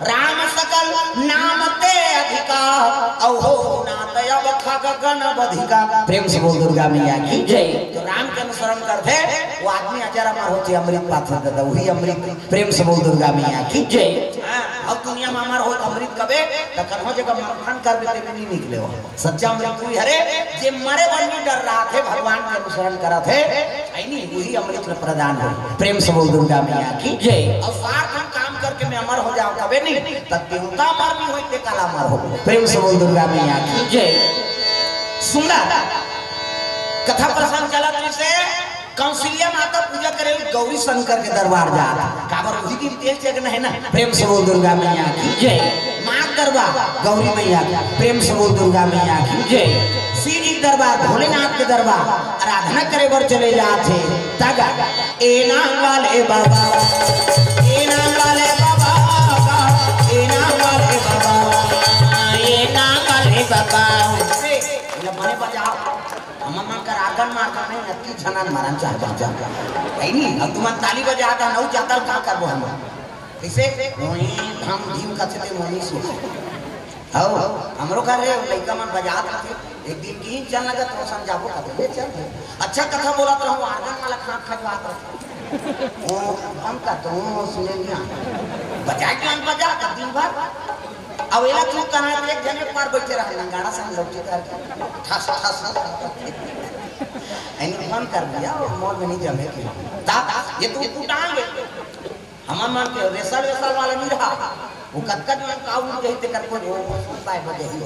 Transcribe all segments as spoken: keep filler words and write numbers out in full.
राम सकल नाम ते अधिका, अउ हो नात अब खग गण बधिका। प्रेम से बोल दुर्गा मैया की जय। तो राम के अनुसरण करथे, वो आदमी अजर अमर होथे, अमृत पाथे दादा, वही अमृत। प्रेम से बोल दुर्गा मैया की जय। हाँ, अउ दुनिया में अमर हो अमृत कबे, त कन्हो जगह मंथन करबे ते भी नहीं निकले हो। सच्चा अमृत वही हरे, जे मरे बर नहीं डर रहा थे, भगवान के अनुसरण करत हे, है नहीं, वही अमृत ल प्रदान हो। प्रेम से बोल दुर्गा मैया की जय। अउ सार्थक काम करके मैं अमर हो जाओ, तबे नहीं, तब देवता अमर नहीं होई, ते काला अमर हो। प्रेम से बोल दुर्गा मैया की जय। सुंदर कथा प्रसंग चलत रहिसे, कौशल्या माता पूजा करे गौरी शंकर के दरबार जात, काबर उही दिन तेज जगन है ना। प्रेम से बोल दुर्गा मैया की जय। माँ के दरबार गौरी मैया की, प्रेम से बोल दुर्गा मैया की जय। शिव जी के दरबार, भोलेनाथ के दरबार, आराधना करे बर चले जात हे। तग ए नाम वाले बाबा, ए नाम वाले बाबा, ए नाम वाले बाबा, ए नाम वाले बाबा। ए, ये बने बजाओ। हमर मन कर आर्गन मार्गन नहीं, अति झनन मरन चाहे बाजा। है नहीं, अब तुमन ताली बजा दे, नौ जातल का करबो हम? इसे वही धम धीम कथे ते मोनी सु। हौ, हमरो घर है, लइका मन बजात रथे। एक दिन की चल लगा तो सन जाबो कथे, ले चल। अच्छा कथा बोलत रहूं, आर्गन वाला खाट खजवात रथे। ओ, हम का तो सुने नहीं आ। बजा के हम बजा का दिन भर। अब एला तू कहा एक जने पर बैठे रहे, नंगाड़ा संग लौटी करके। ठस, ठस। ऐने फोन कर दिया, वो मोर में नहीं जमे की। ता, ये तू कुटांगे। हमर मन के रेसल वेसल वाला नहीं रहा। वो कतका जो हम काऊ नहीं कही, तेकर कोई वो, वो सुनता है बजे ही।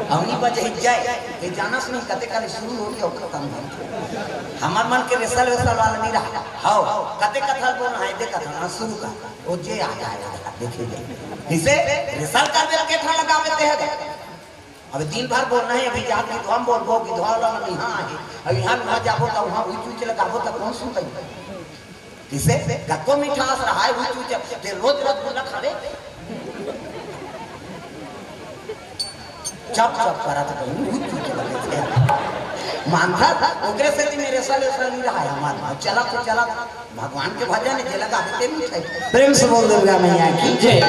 अवनी बजे ही जाए, ये जानस नहीं कते काले शुरू हो गया, वो खत्म हो गया। हमर मन के रेसल वेसल वाला नहीं रहा। हौ, कते कथा बोल रहा है, दे कथा, हाँ, शुरू कर। वो जे आ जाए, देखे जाए। इसे रेसल कर दे, के ठा लगावे ते है। अब दिन भर बोलना है, अभी जाके तो हम बोलबो, विधवा वाला नहीं, हाँ है। अब यहाँ, वहाँ जाबो, तो वहाँ ऊँच ऊँच लगाबो, तो कौन सुनता है? किसे? कतको मिठास रहा है, ऊँच ऊँच, ते रोज रोज बोला खावे। चप चप करत बहिनी, ऊँच ऊँच लगे थे। मानता था, ओकरे से भी मेरे साले साले नहीं रहा है हमारे। अब चला तो चला, भगवान के भजन है, जे लगा देते नहीं थे। प्रेम से बोल दुर्गा मैया की जय।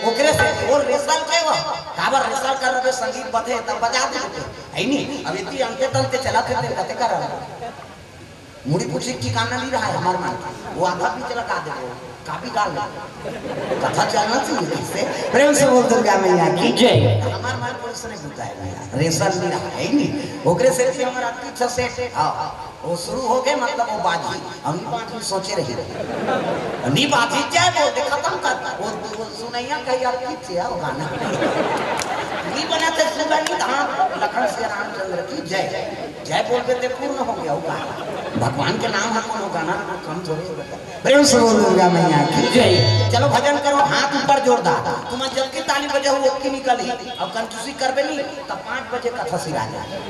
ओकरे से बोल रेसल के वो, काबर रेसल कर रहे संगीत बथे, तब बजा देते। है नहीं, अब इतनी अंते तंते चला थे, ते कते कर रहा। मुड़ी पूछी ठिकाना नहीं रहा है हमार मन के। वो आधा बीच लगा दे, वो काफी डाल दे। कथा चलना चाहिए इससे। प्रेम से बोल दुर्गा मैया की जय। हमार मन पुलिस ने बुझाया भैया, रेसल नहीं रहा है ही नहीं। ओकरे से भी हमारा तीर्थ सेठ, हाँ, वो शुरू हो गए, मतलब वो बाजी, हम नहीं बाजी सोचे रही। नहीं बाजी जय बोल दे, खत्म कर। वो, वो सुनैया का यार की थे वो गाना। नहीं बना थे सुबह नहीं धाम, लखन से रामचंद्र की जय। जय बोल देते, पूर्ण हो गया होगा। भगवान के नाम है, कोनो गाना कम थोड़े होता। प्रेम से बोल दुर्गा मैया की जय। चलो भजन करो, हाथ ऊपर जोरदार। तुम जब की ताली बजे हो, ओतकी निकल ही। अब कंजूसी करबे नहीं, तब पाँच बजे कथा सिरा जाए।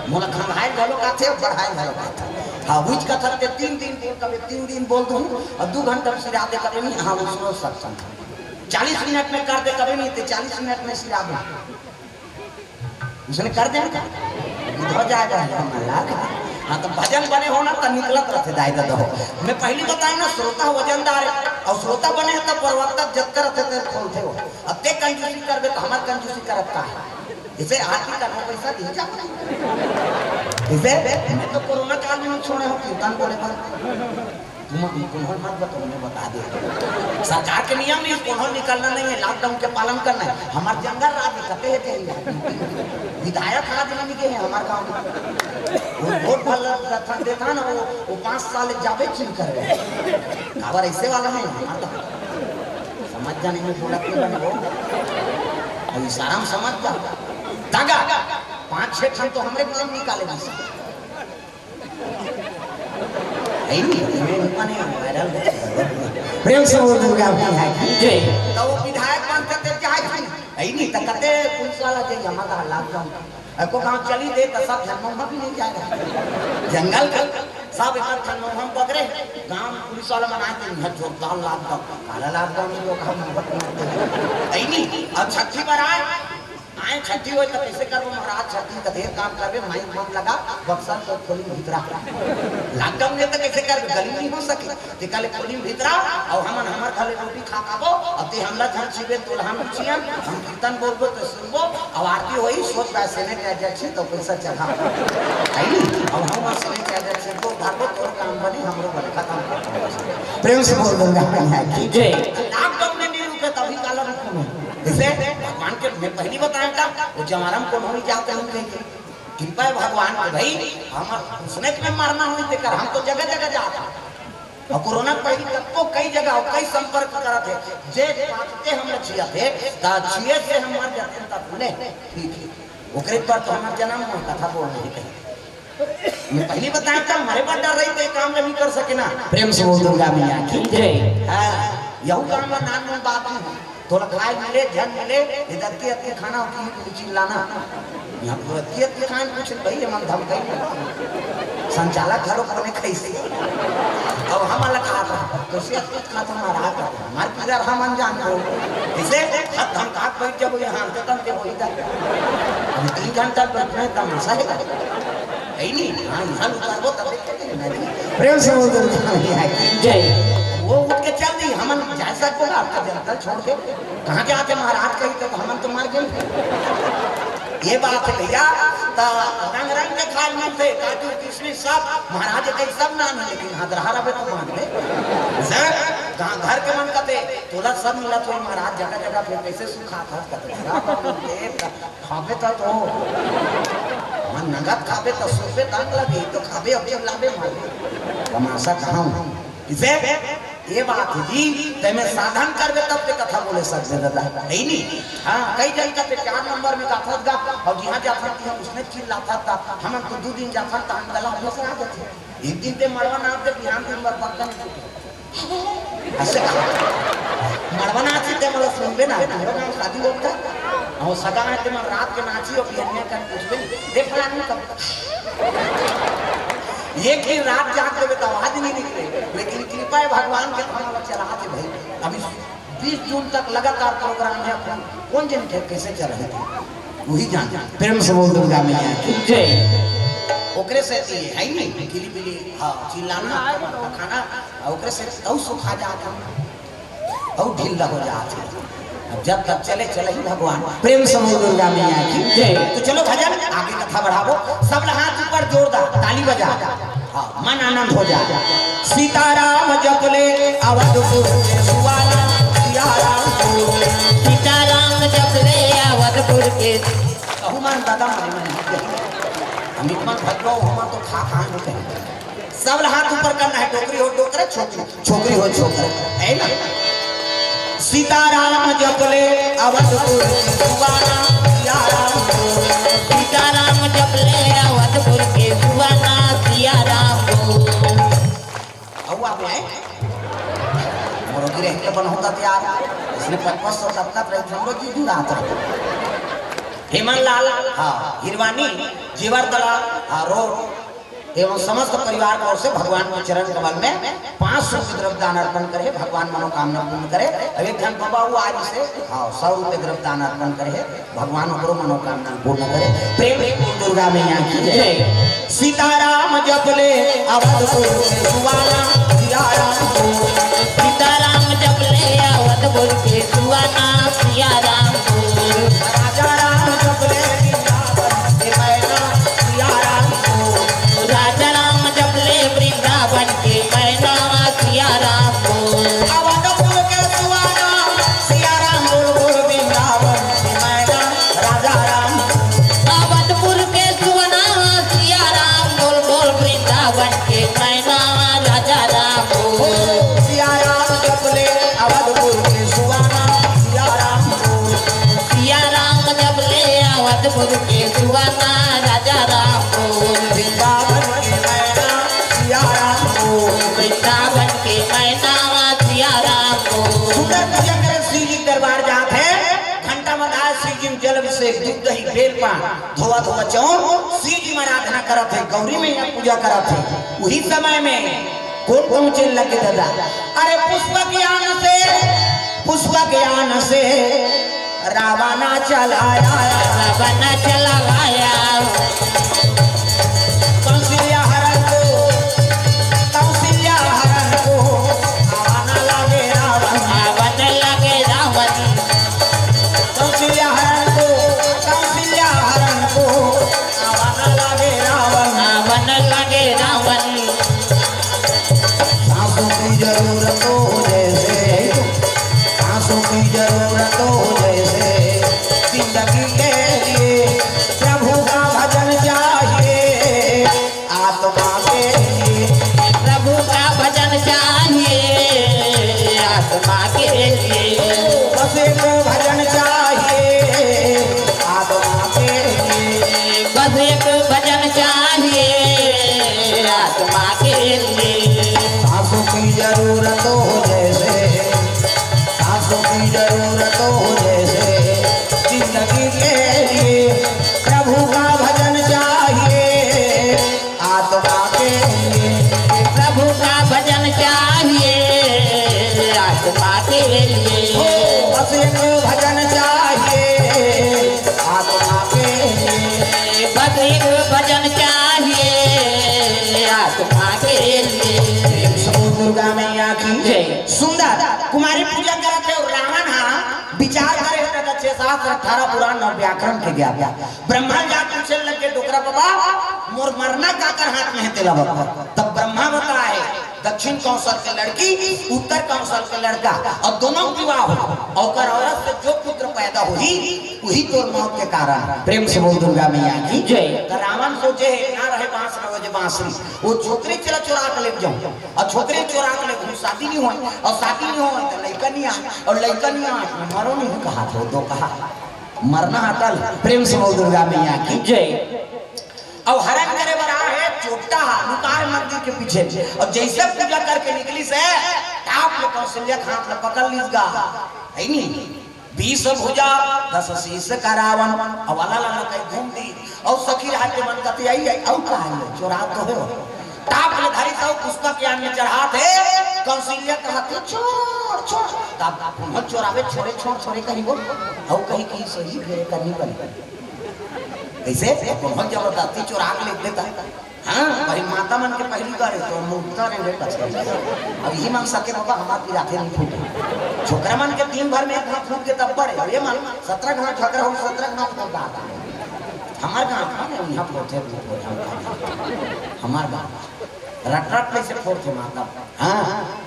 मोला खंगाए घलो काथे, बढ़ाए घलो काथे। हाँ, हुईच कथा ते तीन दिन बोल, कभी तीन दिन बोल दूँ, और दो घंटा में सिरा दे, कभी नहीं। हाँ, वो सुनो सत्संग। चालीस मिनट में कर दे, कभी नहीं, ते चालीस मिनट में सिरा दूँ। उसने कर देना था। विधवा जाएगा, हम लाग। हाँ, तो भजन बने हो ना, तो निकलत रहते दाई दादा हो। मैं पहली बताया ना, श्रोता वजनदार है, और श्रोता बने हैं, तब प्रवक्ता जत करत है, तेरे खोलते हो। अब ते कंजूसी करबे, तो हमार कंजूसी करत का है? इसे आरती करना पैसा दी जा। इसे मैं तो कोरोना काल में छोड़े हो कीर्तन बोले पर। तुम, तुम मत बताओ, मैं बता दे। सरकार के नियम है, कोनो निकलना नहीं है, लॉकडाउन के पालन करना है। हमार जंगल राज है, कते है तेरी? विधायक आज नहीं गए हैं हमार गाँव में। वो वोट भर रखन देता ना, वो, वो पाँच साल जाबे चुन कर गए। काबर ऐसे वाला है हमार तो। समझ जा नहीं, मैं बोला क्यों बने वो? अब इशारा में समझ जा। तागा, पाँच छह ठन तो हमरे गाँव निकाले बस। है नहीं, मैं ऊपर नहीं आऊँ, viral हो चुका है। प्रेम से बोल दुर्गा मैया की जय। तो वो विधायक बनते थे, क्या है? है नहीं, तो कहते पुलिस वाला जे हमारा lockdown। एको गाँव चली दे, तो सब जनमौमा भी नहीं जाएगा। जंगल का सब एक जनमौमा पकड़े, गाँव पुलिस वाला बना के नहीं, जोरदार lockdown। काला lockdown में लोग हम मोहब्बत नहीं करते। है नहीं, और छठी बार आए, आए छट्ठी होय त कइसे करबो महाराज? छट्ठी त ढेर काम करबे, माइक मन लगा, बक्सा तो खोली भीतरा। लॉकडाउन में त कइसे करबे? गली नहीं हो सके। तेकर ले खोली भीतरा, अउ हमन हमर घर ले रोटी खा खाबो, अउ ते हमला झन छीबे, तोला हम चियन, हम कीर्तन बोलबो त सुनबो, अउ आरती होई, सोच बा सेनेटाइजर छी त पैसा चढ़ा। है नी? अउ हम सेनेटाइजर छी तो उधार को तोर काम बनी, हमरो बने खत्म। प्रेम से बोल दुर्गा मैया की जय। लॉकडाउन में नहीं रुके तभी काला रुकू मैं। जैसे भगवान के मैं पहली बताया था, वो जवारम को नहीं जाते हम कहेंगे। कृपा है भगवान के भाई, हम उसने में मरना हुई तेकर, हम तो जगह जगह जाता। अउ कोरोना के पहिली तको कई जगह अउ कई संपर्क करत हे, जे पाते हम छिया थे, ता छिए से हम मर जाते, तब ले ठीक है। ओकरे पर तो हमर जन्म हुआ, कथा बोल नहीं कही। मैं पहली बताया था, मरे बर डर रही तो ये काम नहीं कर सके ना। प्रेम से बोल दुर्गा मैया की जय। हाँ, यहू काम में नान नान बात नहीं है। तोला खाए मिले, झन मिले, इधर की अतकी खाना होती है, कुछ चिल्लाना। यहाँ पर अतकी अतकी खाए, कुछ भाई, ये मन धमकाई। संचालक घरो को नहीं खाई से। अब हम अलग खा रहे हैं। तो से अतकी खा तो हमारा हाथ है। हमारे पीरा रहा मन जान को। इसे हाथ धमका बैठ जाओ यहाँ, तो तम के वही था। हम तीन घंटा बैठना है, तमाशा है। है नहीं? हाँ, यहाँ उतार वो तब देखेंगे ना जी। प्रेम से बोल दुर्गा मैया की जय। वो उठ के चल दी, हमन जा सकते हैं आपका जंगल छोड़ के। कहाँ जाते महाराज कही तो हमन तो मर गए। ये बात है भैया, तो रंग रंग के खाए मिलते, काजू, किशमिश सब, महाराज के सब नाम है, लेकिन हाथ रहा रहे तो मान ले। सर, कहाँ घर के मन कहते, तोला सब मिला तो महाराज जगह जगह पे कैसे सुखा था, कहते, "खा तो तो, खाबे तो तो, मन नगद खाबे तो सुखबे तंग लगे, तो खाबे अब लाबे मारे।" तमाशा कहाँ हूँ? इसे ये बात है जी, तेमे साधन करबे तब ते कथा बोले सकबे दादा, है नी? हाँ, कई जन कहते चार नंबर में जाथत गा, अउ जिहाँ जाथत तिहाँ उसने चिल्लाथत ता, हमन तो दू दिन जाथत ता, हम गला हमेशा आ जाथे। एक दिन ते मड़वा नाप दे, बिहान दिन भर पक्का नहीं छूटे। ऐसे कहा, मड़वा नाची ते मतलब सुनबे ना, तोहरो गाँव शादी होता, अउ सगा है ते मन रात के नाची अउ बिहनिया कर पूछबे, दे फलानी कब एक दिन रात जाग देबे त आवाज नहीं निकले, लेकिन कृपा है भगवान के, तो हमला चला थे भाई। अभी बीस जून तक लगातार प्रोग्राम है, अपन कौन जन थे कैसे चल रहे थे, वही जान। प्रेम से बोल दुर्गा मैया की जय। ओकरे से ये है नहीं, किली बिली, हाँ, चिल्लाना, खाना, ओकरे से तऊ सुखा जाता। अउ ढीला हो जात हे। अब जब तक चले, चले ही भगवान। प्रेम से बोल दुर्गा मैया की जय। तो चलो भजन, आगे कथा बढ़ाबो। सब ला हाथ ऊपर जोरदार, ताली बजा। हाँ, मन आनंद हो जाए। सीताराम जप ले अवधपुर के सुवाला, सिया राम को। सीताराम जप ले अवधपुर के। कहू मान दादा मन, मन। अमित मन भगलो, हम तो खा खा के कहें। सब ला हाथ ऊपर करना है, डोकरी हो डोकरा, छोकरी, छोकरी हो छोकरा, है ना? सीताराम जप ले अवधपुर के सुवाना, सिया राम को। सीताराम जप ले अवधपुर के सुवाना, सिया राम को। अउ आप आए? मोरो की रहते बन होता तैयार। इसने पचपन सौ तक तक रही, हमरो जी जुड़ा था। हेमन लाल, हाँ, हिरवानी, जीवर तला, हाँ, रोड। एवं समस्त परिवार की ओर से भगवान के चरण कमल में पाँच सौ के द्रव्य दान अर्पण करे, भगवान मनोकामना पूर्ण करे। अब एक जन बाबा वो आज से, हाँ, सौ रुपये द्रव्य दान अर्पण करे, भगवान ओकरो मनोकामना पूर्ण करे। प्रेम से बोल दुर्गा मैया की जय। सीताराम जप ले अवधपुर के सुवाना, सिया राम को। सीताराम जप ले अवधपुर के सुवाना, सिया राम को। राजा राम जप ले वृंदावन के मैना, सिया राम को। राजा राम जप ले वृंदावन के मैना, सिया राम को। अवधपुर के सुवाना, सिया राम बोल बोल वृंदावन के मैना, राजा राम। अवधपुर के सुवाना, सिया राम बोल बोल वृंदावन के मैना, राजा राम। ओ, सिया राम जप ले अवधपुर के सुवाना, सिया राम को। सिया राम जप ले अवधपुर के सुवाना, राजा राम को। वृंदावन के मैना, सिया राम को। वृंदावन के मैना, सिया राम को। सुंदर पूजा करे, शिव जी दरबार जात हे, घंटा बजाए, शिव जी में जल अभिषेक, दूध दही बेल पान, धोवा धोवा चाउर, शिव जी में आराधना करत हे, गौरी मैया पूजा करत हे। उही समय में कोन पहुंचे लगे दादा? अरे पुष्पक यान से, पुष्पक यान से रावण चला आया, रावण चला आया। कौशल्या हरण को, कौशल्या हरण को, आवा न लागे रावण। आवा न लागे रावण। कौशल्या हरण को, कौशल्या हरण को, आवा न लागे रावण। आवा न लागे रावण। सांसों की जरूरत हो जैसे, सांसों की जरूरत हो जैसे, जिंदगी के लिए प्रभु का भजन चाहिए, आत्मा के लिए। प्रभु का भजन चाहिए, आत्मा के लिए। बस एक भजन चाहिए, आत्मा के लिए। बस एक भजन चाहिए, आत्मा के लिए। सांसों की जरूरत हो जैसे, सांसों की जरूरत हो जैसे, जिंदगी के लिए प्रभु का भजन चाहिए, आत्मा के लिए। प्रभु का भजन चाहिए, आत्मा के लिए। हो, बस एक भजन चाहिए, आत्मा के लिए। बस एक भजन चाहिए, आत्मा के लिए। प्रेम से बोल दुर्गा मैया की जय। सुंदर कुमारी पूजा करत हे अउ रावण हा विचार करे हे, तथा छह शास्त्र, अठारह पुराण अउ व्याकरण के ज्ञाता। ब्रह्मा जाके पूछे लगे, "डोकरा बाबा, मोर मरना काकर हाथ में हे, तेला बता।" तब ब्रह्मा बताए, दक्षिण कौशल के लड़की, उत्तर कौशल के लड़का, अउ दोनों विवाह हो, अउ ओकर औरत से जो पुत्र पैदा होही, वही तोर मौत के कारण। प्रेम से बोल दुर्गा मैया की जय। त रावण सोचे हे, ना रहे बांस, ना बजे बांसुरी, वो छोकरी चला चोरा के ले जाऊं, अउ छोकरी चोरा के ले जाऊं, शादी नहीं होय, अउ शादी नहीं होय त लइका नहीं आय, अउ लइका नहीं आय, मरो नहीं कहा तो दो कहा, मरना हटल। प्रेम से बोल दुर्गा मैया की जय। अउ हरण करे बर आए हे चोट्टा हा, लुकाए मंदिर के पीछे। अउ जैसे पूजा करके निकलिस हे, टाप ले कौशल्या के हाथ ले पकड़ लिस गा। है नी? बीस भुजा, दस शीश का रावण। अउ वाला लाला कहीं घूम दी। अउ सखी राज के मन कथे आई, आई, अउ कहा है, चोरा तो हो। टाप ले धरिस अउ पुष्पक यान में चढ़ात हे, कौशल्या कहत हे, "छोड़, छोड़।" तब पुनः चोरावे, "छोड़े, छोड़, छोड़े," कहीं वो। अउ कहीं की सही फेरे करनी पड़ी। कइसे? कोनो जबरदस्ती चोरा के ले देता। हाँ, भाई माता मन के पहिली करे तो मुक्ता रे रे बच्चा। अब इही मन सके बाबा हमार पिराथे नहीं फूटे। छोकरा मन के दिन भर में एक घाव फूट के तब पड़े। अब ये मन सत्रह घाव झगड़ा हो, सत्रह घाव तो दादा। हमार गाँव का नहीं, यहाँ पहुँचे, हमार गाँव। रट रट कैसे फोड़थे माता। हाँ।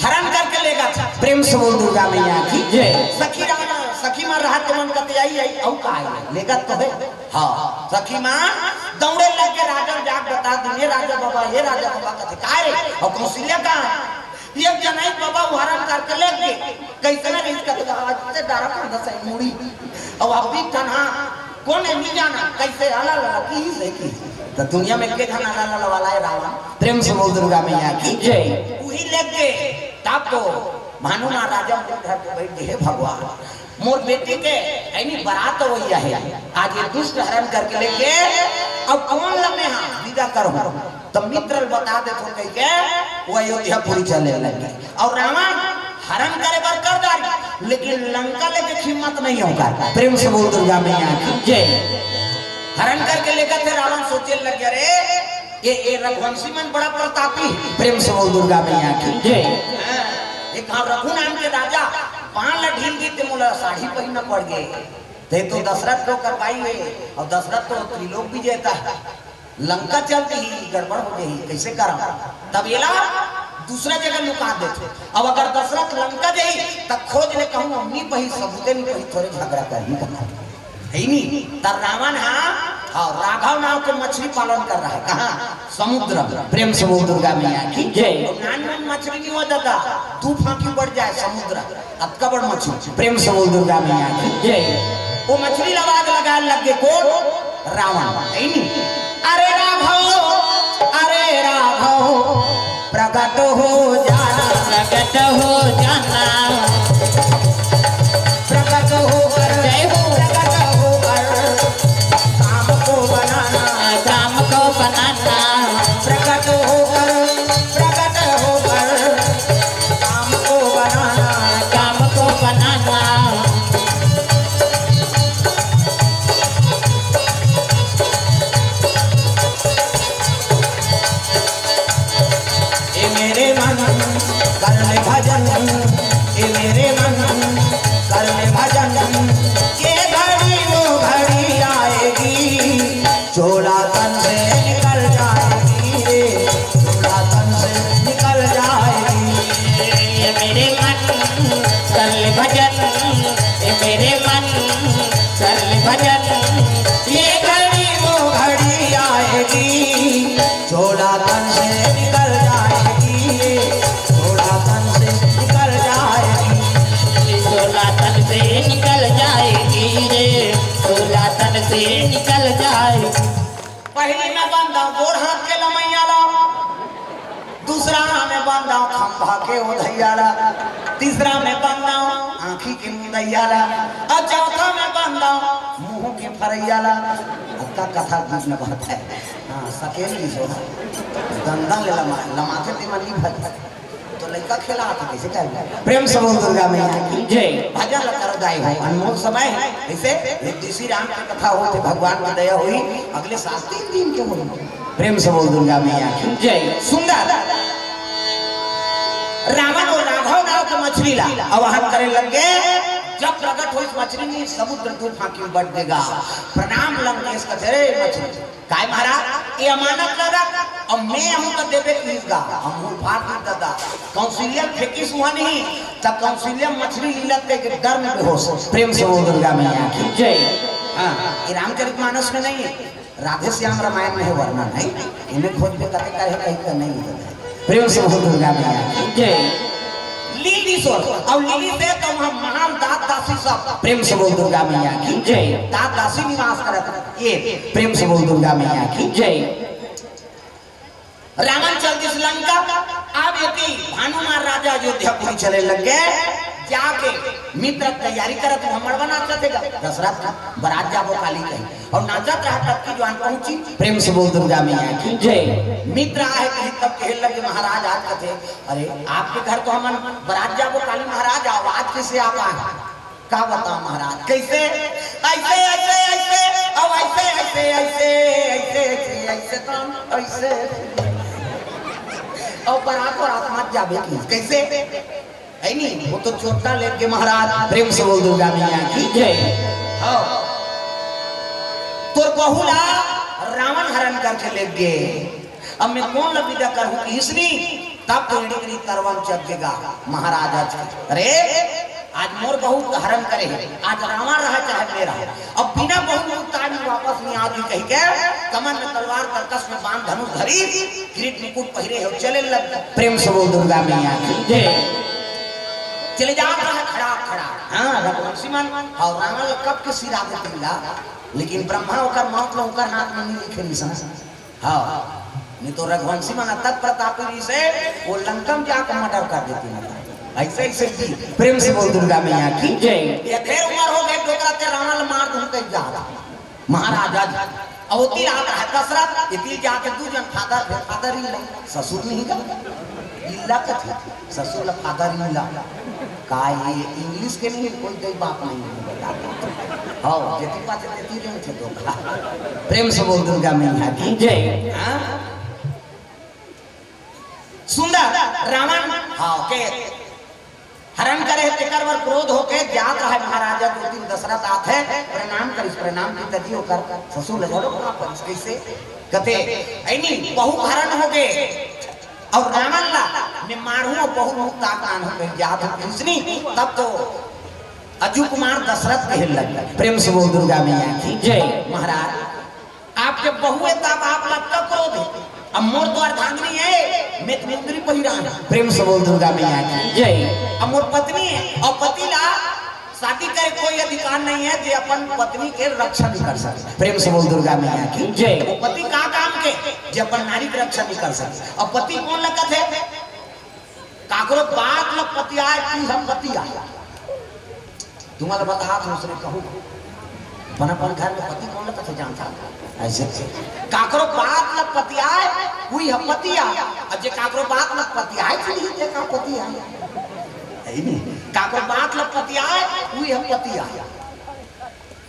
हरण करके लेगत हे। प्रेम से बोल दुर्गा मैया की जय। सखी राम, सखी मन रहत मन कथे आई, आई, अउ का आई, लेगत तो हे। हाँ, सखी मन दौड़े लगे, राजा जाके बता दिन, "हे राजा बाबा, हे राजा बाबा," कथे, "काय रे?" अउ कौशल्या का, "एक जनई बाबा, वो हरण करके ले गे, कइसे ना कइसे," कथे, "आज से डारा कांदा सही मुड़ी, अउ अभी तनहा कोन हे नहीं जाना, कइसे अलग अलग की से की।" त दुनिया में के झन अलग अलग वाला हे रावण। प्रेम से बोल दुर्गा मैया की जय। उही लेके तब तो भानु महाराजा मुड़ी धर के बैठ गे, "हे भगवान, मोर बेटी के ऐनी बरात होइया हे, आज ये दुष्ट हरण करके लेगे, अब कोन ल मैं हा विदा करहूं?" त मित्र ल बता देथों कहिके वो अयोध्यापुरी चले लगे। अउ रावण हरण करे बर कर डारी, लेकिन लंका लेगे के हिम्मत नहीं होकर। प्रेम से बोल दुर्गा मैया की जय। हरण करके लेगत हे, रावण सोचे लगे, "अरे, ये, ये रघुवंशी मन बड़ा प्रतापी।" प्रेम से बोल दुर्गा मैया की जय। हाँ, एक हाँ रघु नाम के राजा पान ला ढील दी ते मोला साड़ी पहिनना पड़ गे। ते तो दशरथ के ओकर बाई हे, अउ दशरथ तो त्रिलोक विजेता हे। लंका चल दिही, गड़बड़ हो जाही, कइसे करम? तब एला दूसरा जगह लुका देथे। अब अगर दशरथ लंका जाही, त खोज ले कहूं, अब नी पही, सबूते नी पही, थोरे झगड़ा करही कहा। हे नी? त रावण हा, हाँ, राघव नाम के मछली पालन कर रहा है। कहाँ? समुद्र। प्रेम से बोल दुर्गा मैया की जय। नान नान मछली नहीं हो दादा, दू फांकी बढ़ जाए समुद्र। अतका बड़ मछली। प्रेम से बोल दुर्गा मैया की जय। वो मछली ला आवाज लगाए लगे कोन? रावण। हे नी? "अरे राघव, अरे राघव, प्रकट हो जाना, प्रकट हो जाना, प्रकट होकर, जय हो। प्रकट होकर काम को बनाना, काम को बनाना, प्रकट होकर, प्रकट होकर काम को बनाना, काम को बनाना।" भजन, ए मेरे मन, कर ले भजन, ये घड़ी वो घड़ी आएगी, छोला तन से निकल जाएगी, छोला तन से निकल जाएगी, छोला तन से निकल जाएगी रे, छोला तन से निकल जाएगी। पहली में बंदा गोड़ हाथ के लमैया ला, दूसरा में बंदा खंभा के ओधैया ला, तीसरा में बंदा आँखी के मुदैया ला, और चौथा में बंदा मुंह के फरैया ला। अतका कथा बीच में बात है। हाँ, सकेल की सो दंदन ले लमा, लमाथे ते मन नहीं भज। तो लइका खेला आथे, कैसे कहे? प्रेम से बोल दुर्गा मैया की जय। भजन ल कर दाई हो, अनमोल समय है। ऐसे एक देसी राम के कथा होथे, भगवान की दया हुई, अगले साल तीन दिन के होई। प्रेम से बोल दुर्गा मैया की जय। सुंदर रावण और राघव नाव के मछली ला आवाहन करे लग गे। जब प्रकट होइस मछली, समुद्र तूफान की बट देगा। प्रणाम लंकेश कथे, रे मछली, काय महाराज, ये अमानत ला रख, अब मैं हूँ तो देवे की गा, हम हूँ भारती दादा। कौंसिलिया फेंकी सुहा नहीं, तब कौंसिलिया मछली लीलत के डर में बेहोश। प्रेम से बोल दुर्गा मैया की जय। हाँ, ये रामचरित मानस में नहीं है, राधे श्याम रामायण में है वर्णन है। इन्हें खोज में कते करे कहीं का नहीं होता है। प्रेम से बोल दुर्गा मैया की जय। लीली सोच, अब लीली से तो वहाँ महान दास दासी सब। प्रेम से बोल दुर्गा मैया की जय। दास दासी निवास करत ये। प्रेम से बोल दुर्गा मैया की जय। रावण चल दिस लंका। अब यदि भानुमान राजा अयोध्यापुरी चले लग गे, जाके मित्र तैयारी करत, वहाँ मड़वा नाचत हे गा। दशरथ बरात जाबो काली कही। और नाचत रहा तब की जवान पहुंची। प्रेम से बोल दुर्गा मैया की जय। मित्र आहे कहीं तब कहे लगे महाराज आज कथे, अरे आपके घर तो हमन बरात जाबो काली महाराज, आओ आज कैसे आप आए? का बताओ महाराज, कैसे? ऐसे, ऐसे, ऐसे, अब ऐसे, ऐसे, ऐसे, ऐसे, ऐसे, ऐसे, तो ऐसे। और बरात, बरात मत जाबे की, कैसे? है नी, वो तो चोटा लेके महाराज। प्रेम से बोल दुर्गा मैया की जय। हाँ। तोर बहू ला रावण हरण करके ले गे। अब मैं कोन ला विदा करहूँ किहिस नी, तब तो एड़ी मेरी तरवन चढ़ देगा महाराज आज। अरे, आज मोर बहू का हरण करे हे, आज रावण रहा चाहे मैं रहा, अब बिना बहू के ताज में वापस नहीं आती कही के कमर में तलवार, तरकस में बाण, धनुष धरी, किरीट मुकुट पहिरे हो, चले लग। प्रेम से बोल दुर्गा मैया की जय। चले जात रहा खड़ा खड़ा। हाँ, रघुवंशी मन, और रावण कब के सिरा देते ला, लेकिन ब्रह्मा ओकर मौत ला ओकर हाथ में नहीं लिखे निशान। हाँ, नहीं तो रघुवंशी मन अतक प्रतापी से वो लंका में जाकर मर्डर कर देती ना। ऐसे, ऐसे जी। प्रेम से बोल दुर्गा मैया की जय। ये ढेर उम्र हो गई, डोकरा ते रावण मार दूं कहीं जा। महाराजा जी, अवती रात है दशरथ, इतनी जाके दू जन फादर, फादर ही ला, ससुर नहीं का? इल्ला कथी? ससुर ला फादर इल्ला। का ये इंग्लिश के नहीं, कोई दई बाप नहीं है, बता दो। हाँ, जेती पाछे तेती रहे थे तो का। प्रेम से बोल दुर्गा मैया की जय। हाँ? सुंदर रावण, हाँ, के हरण करे तेकर बर क्रोध होके जात रहे महाराजा, दो दिन दशरथ आत है, प्रणाम करिस, प्रणाम की तजी ओकर ससुर ले झड़ो ना परिस, कैसे? कथे, ऐनी, बहू हरण हो गए, और रावण ला मैं मारहूं और बहू मुक्त आकान हो गई, जात हो कृष्णी। तब तो अजू कुमार दशरथ कहे लग, प्रेम से बोल दुर्गा मैया की जय। महाराज, आपके बहू है तब आप लगता क्रोध है, अब मोर तो अर्धांगिनी है, मैं तो मुंदरी पहिरा है। प्रेम से बोल दुर्गा मैया की जय। अब मोर पत्नी है और पति ला शादी करे कोई अधिकार नहीं है जे अपन पत्नी के रक्षा नहीं कर सके। प्रेम से बोल दुर्गा मैया की जय। वो पति का काम के जे अपन नारी के रक्षा नहीं कर सके? और पति कोन लगत है? काकरो बात ल पतियाए, तू हम पतिया। तुम्हारा बता हाथ उसने कहूँ, अपन अपन घर में पति कोन लगत है जानता? ऐसे काकरो बात ल पतियाए, उही ह पतिया। अब जे काकरो बात ल पतियाए, तू नहीं देखा पतिया। है नहीं? काकरो बात ल पतियाए, उही ह पतिया।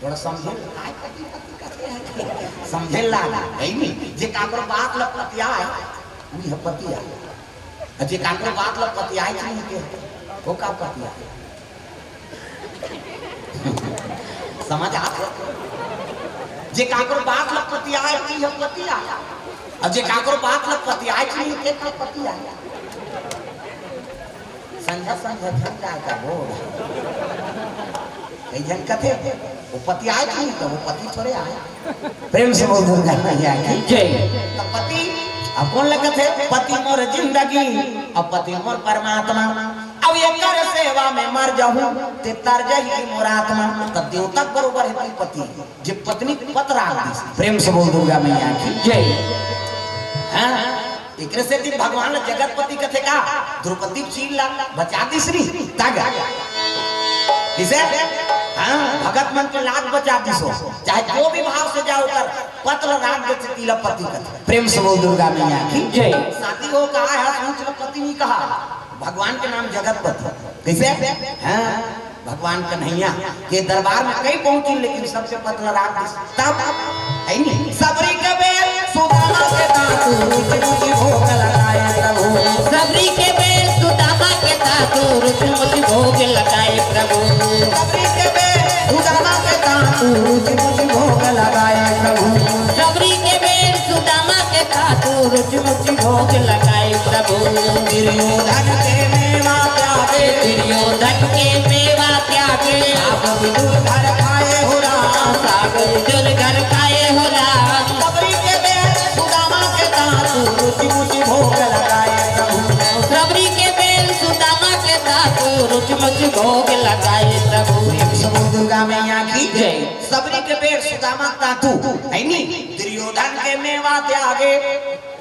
थोड़ा समझे, काय पति पति कहते हैं? समझे लाग, है नहीं? जे काकरो बात ल पतियाए, उही ह पतिया। अ जे काकरो बात ल पतियाए नहीं के, वो का पतिया? समझ आत हे? जे काकरो बात ल पतियाए, उही ह पतिया। अ जे काकरो बात ल पतियाए नहीं के, का पतिया? संझा संझा झन जाय का बोल। कई झन कथे, वो पति आय कि नहीं, तो वो पति थोड़े आय। प्रेम से बोल दुर्गा मैया की। जय। तो पति, अब कोन लगथे? पति मोर जिंदगी, अब पति मोर परमात्मा। अब एकर सेवा में मर जाहूं, ते तर जही मोर आत्मा। तब देवता बरोबर हे पति, जे पत्नी पत राख दिस। प्रेम से बोल दुर्गा मैया की। जय। हाँ, एकरे सेती भगवान ला जगतपति कथे का? द्रौपदी चीर ला बचा दिस री, तागा। किसे? हाँ, भगत मन के लाज बचा दिस हो। चाहे जो भी भाव से जाओ कर, पत ला राख दे, तिला पति कथे। प्रेम से बोल दुर्गा मैया की। जय। शादी हो कहा है, सोच ला पति नहीं कहा। भगवान के नाम जगतपति। कैसे? हाँ, भगवान कन्हैया के दरबार में कई पहुंची, लेकिन सबसे पत ला राख दिस। तब, है नी? सबरी के बेर सुदामा के तातू, रुचि रुचि भोग लगाए प्रभु। सबरी के बेर सुदामा के तातू, रुचि रुचि भोग लगाए प्रभु। सबरी के बेर सुदामा के तातू, रुचि रुचि भोग लगाए प्रभु। सबरी के बेर सुदामा के तातू, रुचि रुचि भोग लगाए प्रभु। दुर्योधन के मेवा त्यागे, दुर्योधन के मेवा त्यागे। साग विदुर घर खाए हो राम। साग विदुर घर खाए हो राम। सबरी के बेर सुदामा के तातू, रुचि रुचि भोग लगाए प्रभु। सबरी के बेर सुदामा के तातू, रुचि रुचि भोग लगाए प्रभु। प्रेम से बोल दुर्गा मैया की। जय। सबरी के बेर सुदामा तातू, है नी? दुर्योधन के मेवा त्यागे,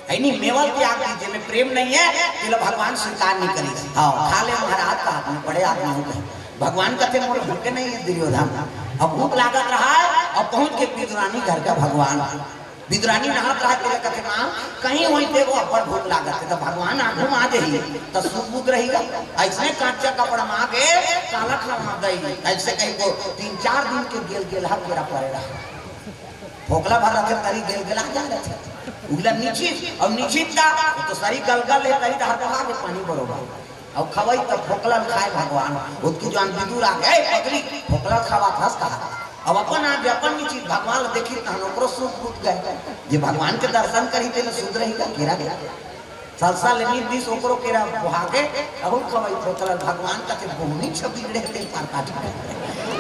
है नी? मेवा त्याग दी, जेमे प्रेम नहीं है, तेला भगवान स्वीकार नहीं करी। हाँ, खा ले महाराज, कहा तुम बड़े आदमी हो गए। भगवान कथे, "मोर भूखे नहीं है दुर्योधन।" अब भूख लागत रहा है, अब पहुंच के विदुरानी घर का भगवान। विदुरानी नहात रहा, तेला कथे, "माँ, कहीं होई ते वो अब्बड़ भूख लागत है।" तो भगवान आगू में आ जाही, तो सुध बुध रहिगा। ऐसने कांचा कपड़ा में आगे काला खावा दई, ऐसे कहीं को तीन चार दिन के गेल गेल हा केरा परे रहा। फोकला भर रथे, तरी गेल गेल आ जा रहे थे। उगला निचित, और निचित का, वो तो सरी गलगल है, तरी तो हर बहा के पानी बरोबर। अब खवाई तब फोकला खाए भगवान। उतकी जान विदुर आ गए, "ए, पगली, फोकला खावा थस कहा।" अब अपन आगे अपन निचित भगवान ला देखी, तहन ओकरो सुध बुध गए। जे भगवान के दर्शन करी, तेला सुध रही का, केरा गया। साल साल ले नींद दिस ओकरो केरा बोहा के, अहू खवाई फोकला भगवान कथे, "बोहनी छ बिगड़े ते पार काट।"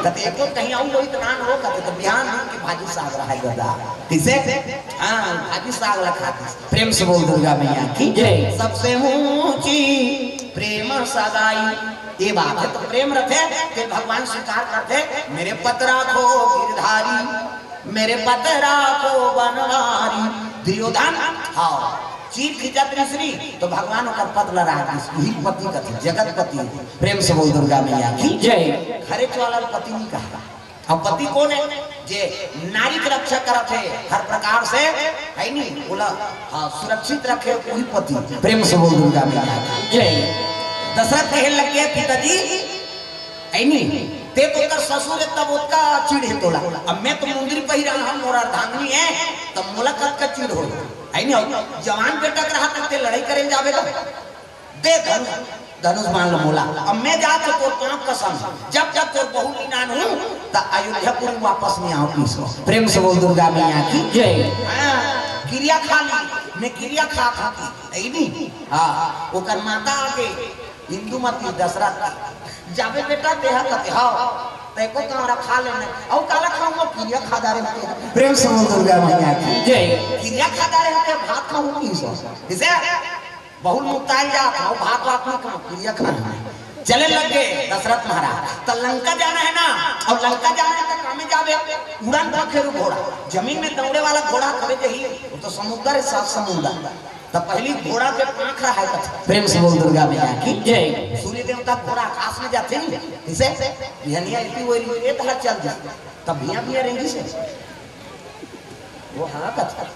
कथे, "एको कहीं आऊ होई त नान हो," कथे, "तो बिहान दिन के भाजी साग रहा है गदा।" किसे? हाँ, भाजी साग ला खाती। प्रेम से बोल दुर्गा मैया की। जय। सबसे ऊंची प्रेम सगाई। ये बात है, तो प्रेम रखे, ते भगवान स्वीकार करते, "मेरे पत राखो गिरधारी, मेरे पत राखो बनवारी।" दुर्योधन, हाँ, चीर खींचत रिस री, तो भगवान ओकर पत ला राख दिस, वही पति कथे, जगतपति। प्रेम से बोल दुर्गा मैया की। जय। घरे वाला पति नहीं कहा। अब पति कोन है? जे नारी के रक्षा करत है हर प्रकार से, है नी? बोला, हाँ, सुरक्षित रखे वही पति। प्रेम से बोल दुर्गा मैया की। जय। दशरथ कहे लग गया, "पिताजी, है नी? ते तो ओकर ससुर है, तब ओतका चिढ़ है तोला। अब मैं तो मुंदरी पहिरा हूँ, मोर अर्धांगिनी है, तब मोला कतका चिढ़ हो, है नी? जवान बेटा के रहा, तब ते लड़ाई करे जावेगा।" दे धनुष, धनुष बाण ला मोला। अब मैं जात हूँ तोर पाँव कसम, जब तक तोर बहू नी लानहूँ, त अयोध्यापुरी वापस नहीं आऊँ किसो। प्रेम से बोल दुर्गा मैया की। जय। हाँ, किरिया खा ली, मैं किरिया खा खाती, नहीं दी। हाँ, ओकर माता आगे, इंदुमती दशरथ की, "जाबे बेटा, देहा कते, हाँ, तैको कांवरा खा लेना।" "अउ काला खाऊंगा, किरिया खा डारे होते।" प्रेम से बोल दुर्गा मैया की। जय। "किरिया खा डारे होते, भात खाऊंगा किसो।" इसे बहुल मुक्ताई जात हूँ, भात वात नहीं खाऊँ, किरिया खाना है। चले लग गए दशरथ महाराज। "तो लंका जाना है ना, और लंका जाना है तो कामे जावे, उड़न पखेरु घोड़ा, जमीन में दौड़े वाला घोड़ा खड़े जही, वो तो समुद्र है, सात समुद्र।" तो पहली घोड़ा के पाँख रहा है कथे। प्रेम से बोल दुर्गा मैया की। जय। सूर्य देवता घोड़ा आकाश में जाते नहीं, इसे बिहनिया इतनी वो रेत हाथ चल जाए, तब भैया भैया रेंगी से वो हाँ कथा।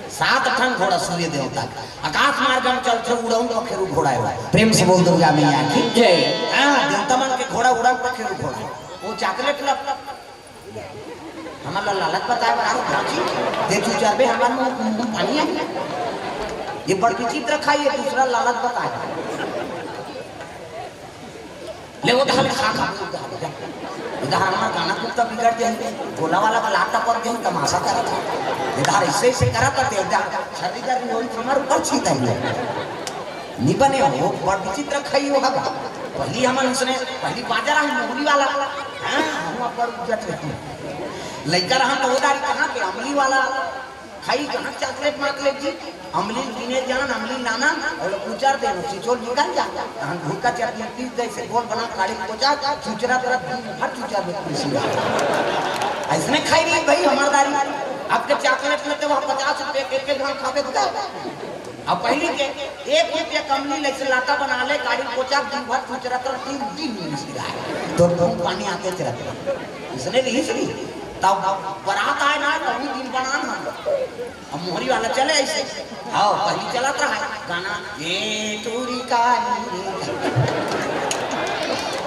सात ठन घोड़ा सूर्य देवता का आकाश मार्ग में चलथे, उड़न पखेरु घोड़ा है। प्रेम से बोल दुर्गा मैया की। जय। हाँ, देवता मन के घोड़ा उड़न पखेरु घोड़ा है। वो चॉकलेट ला हमर ला लालच बताए बर आए, भाजी, दे तू चरबे, हमर मुंह, मुंह पानी है। ये बड़ विचित्र खाई है, दूसरा लालच बताए। ले वो तो हमें खा खा के उधार जा। उधार हमारा गाना कुत्ता बिगड़ जाए, गोला वाला का लाटा पड़ गया, तमाशा करत है। इधर ऐसे ऐसे करत है, इधर छर्री कर रही होई, हमारे ऊपर छीत है। नी बने हो, बड़ विचित्र खई हो हगा। पहली हमन उसने, पहली बाजा रहा मोहरी वाला। हाँ, हुआ बड़ उज्जत रही। लइका रहा तो ओदारी कहाँ के अमली वाला। खाई कहाँ चॉकलेट माकलेट जी। अमली पीने जान, अमली लाना, और कुचर देना, चिचोल निकल जा। तहन भूका चटनी पीस दे से गोल बना काढ़ी पोचा, चुचरा तेरा दिन भर चुचर में कुर्सी रहा। ऐसने खाई रही भाई हमार दारी। अब के चॉकलेट में तो वहाँ पचास रुपये के एक एक ग्राम खाबे तो का? अब पहली के एक रुपया कमली ले से लाता बना ले, काढ़ी पोचा दिन भर कुछ रत रत दिन दिन मिली सी रहा है। तो तुम पानी आते चरत रहे। इसने नहीं सी। तब बारात आए ना, तभी दिन बना ना। अब मोहरी वाला चले ऐसे। हाँ, पहली चलत रहा है गाना, ये टूरी का रे।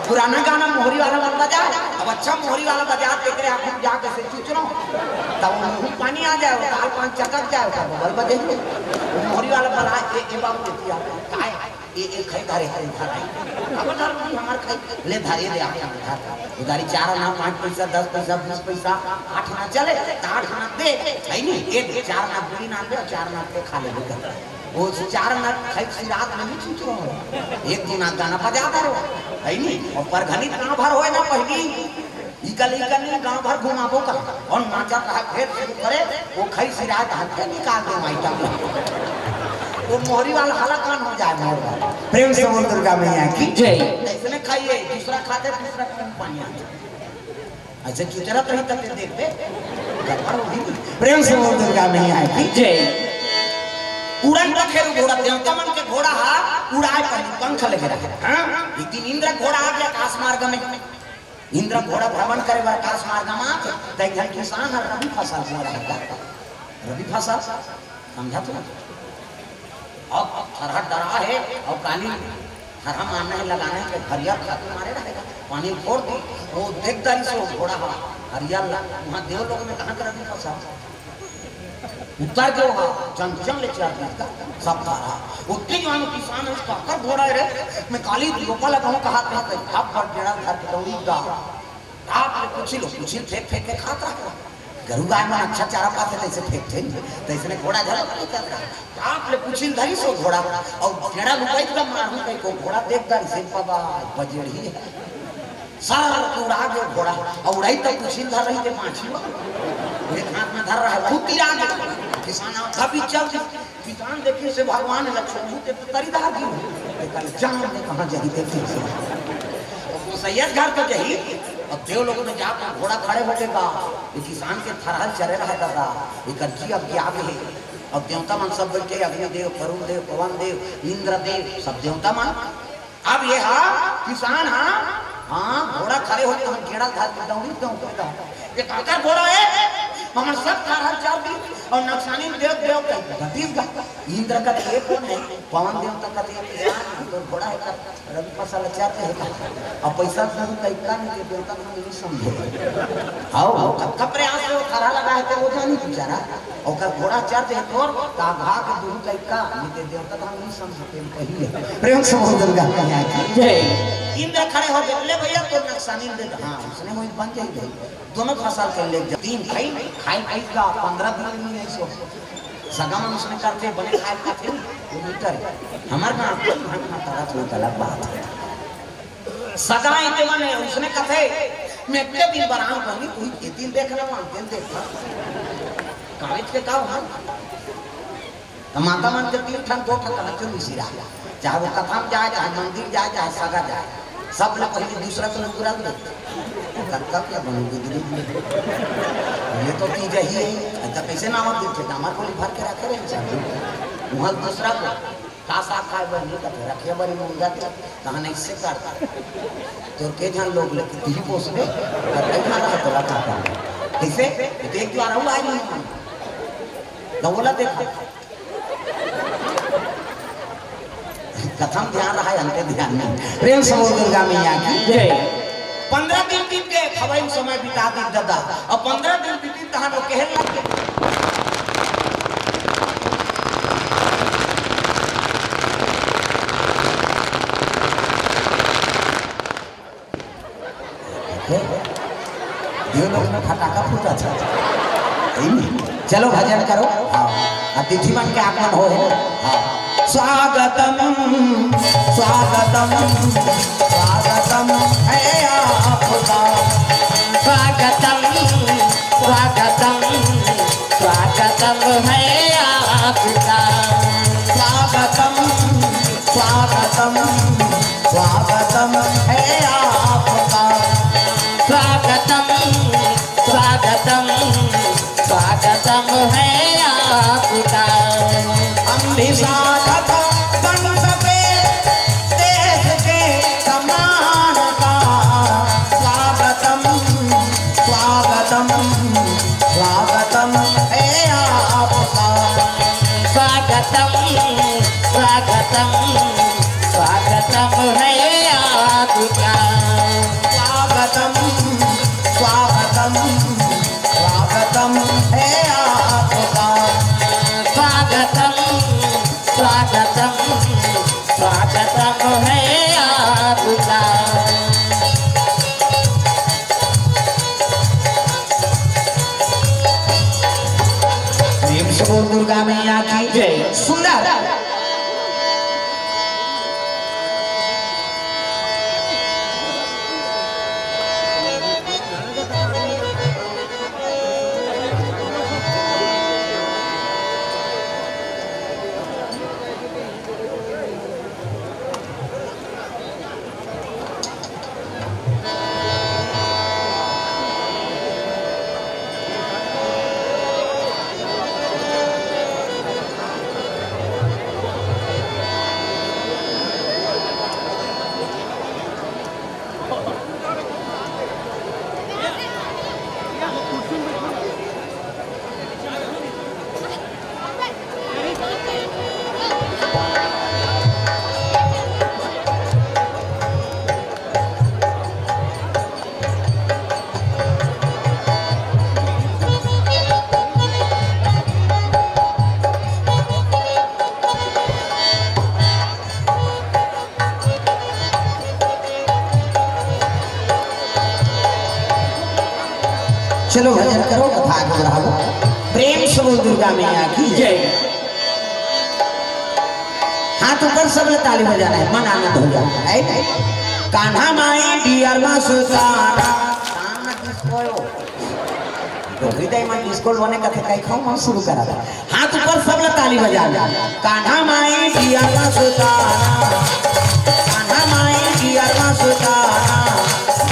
पुराना गाना मोहरी वाला मत बजा। अब अच्छा मोहरी वाला बजा, देख रहे आप, हम जाके से चुचरो। तब वो मुंह पानी आ जाए, ताल पान चटक जाए, तब बबल बजेंगे। मोहरी वाला बला, ए, ए बाबू, देखिए आप, काय? ए, ए, खाई धारे, खाई धारे। अब धार नहीं, हमार खाई, ले धारे दे, आप धार। उधारी चार आना, पाँच पैसा, दस पैसा, बीस पैसा, आठ आना चले, तो आठ आना दे, है नहीं? ये दे, चार आना बीड़ी ना दे, चार आना पे खा ले, बेटा। वो चार आना खाई, फिर रात में भी चुचरो हो। एक दिन आप गाना बजा दे रहो, है नहीं? और परघनी गाँव भर होए ना पहली, इकल, इकल नहीं, गांव भर घुमाबो का। और नाचत रहा, फिर शुरू करे, वो खई सिरात हाथ के निकाल दे माइटा। वो मोहरी वाला हला कान हो जाए मोहरी वाला। प्रेम से बोल दुर्गा मैया की जय। इसने खाइए, दूसरा खाते, दूसरा क्यों पानी आ जाए? अच्छा, चुचरत रही तब देखते, गड़बड़ होगी। प्रेम से बोल दुर्गा मैया की जय। उड़न पखेरु घोड़ा, देवता मन के घोड़ा हा, उड़ाए पानी, पंख लगे रहे। हाँ? एक दिन इंद्र घोड़ा आ गया आकाश मार्ग में। इंद्र घोड़ा भ्रमण करे बर आकाश मार्ग म आथे, त एक झन किसान ह रबी फसल बोए रहे गा। रबी फसल समझा तो? अब थरहा डरा हे, अउ काली थरहा मारना हे, लगाना हे, के हरियर खातू मारे रहे गा, पानी फोर दी, वो देख डारिस वो घोड़ा ह हरियर ला, उहाँ देव लोक में कहाँ के रबी फसल? उतर के वहाँ जंगल ले चल दिस गा, सब धारा। उतने जवान किसान हे, काकर घोड़ा हे रे, मैं काली रोपा लगाऊं कहा था, तो सब पर डेढ़ा घर के दौड़ी गा। टाप ले पूछी लो, पूछी फेंक फेंक के खात रहा। गरु गाय मन अच्छा चारा पाथे, तैसे फेंक थे, तैसे ने घोड़ा झलक नहीं करता। टाप ले पूछी धरी सो घोड़ा, और डेढ़ा लुकाई का मारू कहीं को घोड़ा देख डारिस, बाबा, बजेड़ी है। सारा उड़ा के घोड़ा, और उड़ाई तब कुछ धर रही थे माछी। एक हाथ में धर रहा है, फूटी आगे। किसान आंखा भी चल दी। किसान देखिए से भगवान लक्ष्मण ते तो तरी धार दी। ते कल जान ने कहाँ जाही ते फिर से। और गोसैया घर तो जाही, अब देव लोग में जाके घोड़ा खड़े होके गा, ये किसान के थरहल चरे रहा दादा, ये कर्जी अब क्या है? अब देवता मन सब बैठ के अग्नि देव, वरुण देव, पवन देव, इंद्र देव, सब देवता मन अब ये हा किसान हा, हाँ, घोड़ा खड़े होके हम गेड़ा धार के दौड़ी दौड़ के दौड़। ये काकर घोड़ा है? हमर सब कारहर चार दिन और नक्सानी देव देव का घटीस गा। इंद्र का ये कौन है? पवन देवता का ये किसान है, तो घोड़ा है का रवि फसल चार है का? अब पैसा शुरू का इतना नहीं के देवता को नहीं समझे। आओ, कब का प्रयास है वो खरा लगा है तो वो जानी बेचारा। ओकर घोड़ा चढ़ दे तोर, त आघा के दुनू कइका, निते देवता धाम नहीं समझते पहिले। प्रेम से बोल दुर्गा मैया की जय। इंद्र खड़े हो गए, "ले भैया, तो नक्सानी दे दे।" हाँ, उसने वही बन जाई भाई। दोनों फसल के ले जा। तीन खाई, खाई खाई का पन्द्रह दिन में नहीं सो। सगा मन उसने करते बने खाए खाते नहीं, वो मीटर। हमारे गाँव के घर में तरफ में गलत बात है। सगा इते मन उसने कथे, "मैं के दिन बराम करनी, कोई के दिन देखना, वहाँ दिन देखना।" कागज के का हुआ? त माता मन के तीन ठन, दो ठन कहा चुन सिरा। चाहे वो कथा में जाए, चाहे मंदिर जाए, चाहे सगा जाए। सब ले पहले दूसरा तो नुकरा दे। कब कब क्या बनोगे दीदी? ये तो की जही है। अच्छा, कैसे नाम दिखे? हमारे को भर के रखे रहे इंसान। वहाँ दूसरा को का साग खाए बर नहीं कथे, रखे बर ही मुर्गा दे, तहन ऐसे कर। तोर के झन लोग लेके तुही पोसबे, त कई झन रहे तोला का कर। कैसे? देख जो आ रहू आज नहीं। तो बोला देख। कथम ध्यान रहा, अंते ध्यान नहीं। प्रेम से बोल दुर्गा मैया की जय। पन्द्रह दिन बीत गए, खवाई समय बिता दी दादा। और पन्द्रह दिन बीती, तहन वो कहने लग गए। देव लोक में फटाका फूटत हे। यही नहीं। चलो भजन करो। हाँ। अतिथि मन के आगमन हो हे। हाँ। स्वागतम, स्वागतम, स्वागतम है आपका। स्वागतम, स्वागतम, स्वागतम है आपका। स्वागतम, स्वागतम, स्वागतम है आपका। स्वागतम, स्वागतम, स्वागतम है आपका। हम भी साधक बन सके देश के सम्मान का। स्वागतम, स्वागतम, स्वागतम है आपका। स्वागतम, स्वागतम, स्वागतम है आपका। स्वागतम, स्वागतम, स्वागतम है आपका। स्वागतम, स्वागतम, स्वागतम है आपका। प्रेम से बोल दुर्गा मैया की जय। सुंदर। चलो भजन करो, कथा आगे बढ़ाओ। प्रेम से बोल दुर्गा मैया की जय। हाथ ऊपर, सब ताली बजाना है, मन आनंद हो जाता है। कान्हा माई डियर मस्ताना। कान में डिस्को हो। डोकरी दाई मन डिस्को लोने कथे कई खाओ, मन शुरू करा था। हाथ ऊपर, सब ला ताली बजा। कान्हा माई डियर मस्ताना, कान्हा माई डियर मस्ताना,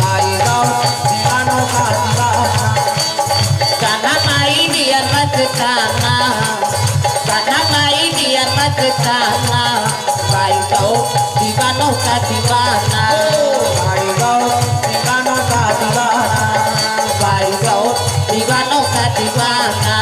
माई गौ दीवानों का दीवाना। कान्हा माई डियर मस्ताना, कान्हा माई डियर मस्ताना, माई गौ दीवानों का दीवाना। माई गौ दीवानों का दीवाना। भाई गौर दीवानों का दीवाना।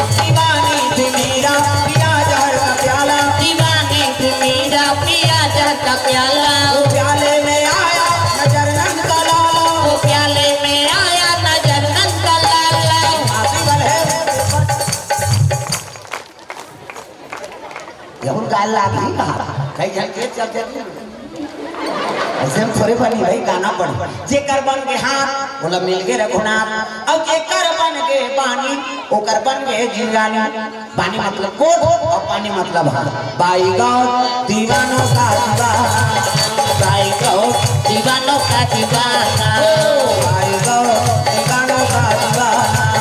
दीवानी थी मीरा, पिया जहर का प्याला। दीवानी थी मीरा, पिया जहर का प्याला। वो प्याले में आया, नजर नंद का लाला। वो प्याले में आया, नजर नंद का लाला। आशिक है। ये उनका अल्लाह की कहा, कहीं जाके चल जाते। अइसे हम थोरे बनी भाई, गाना पढ़। जेकर बन के हाथ, बोला मिल के रघुनाथ। अब जेकर बन के बानी, ओकर बन के जिंदगानी। बानी मतलब कोट और पानी मतलब हाथ। बाई गौ दीवानों का दीवाना। बाई गौ दीवानों का दीवाना। ओ, बाई गौ दीवानों का दीवाना।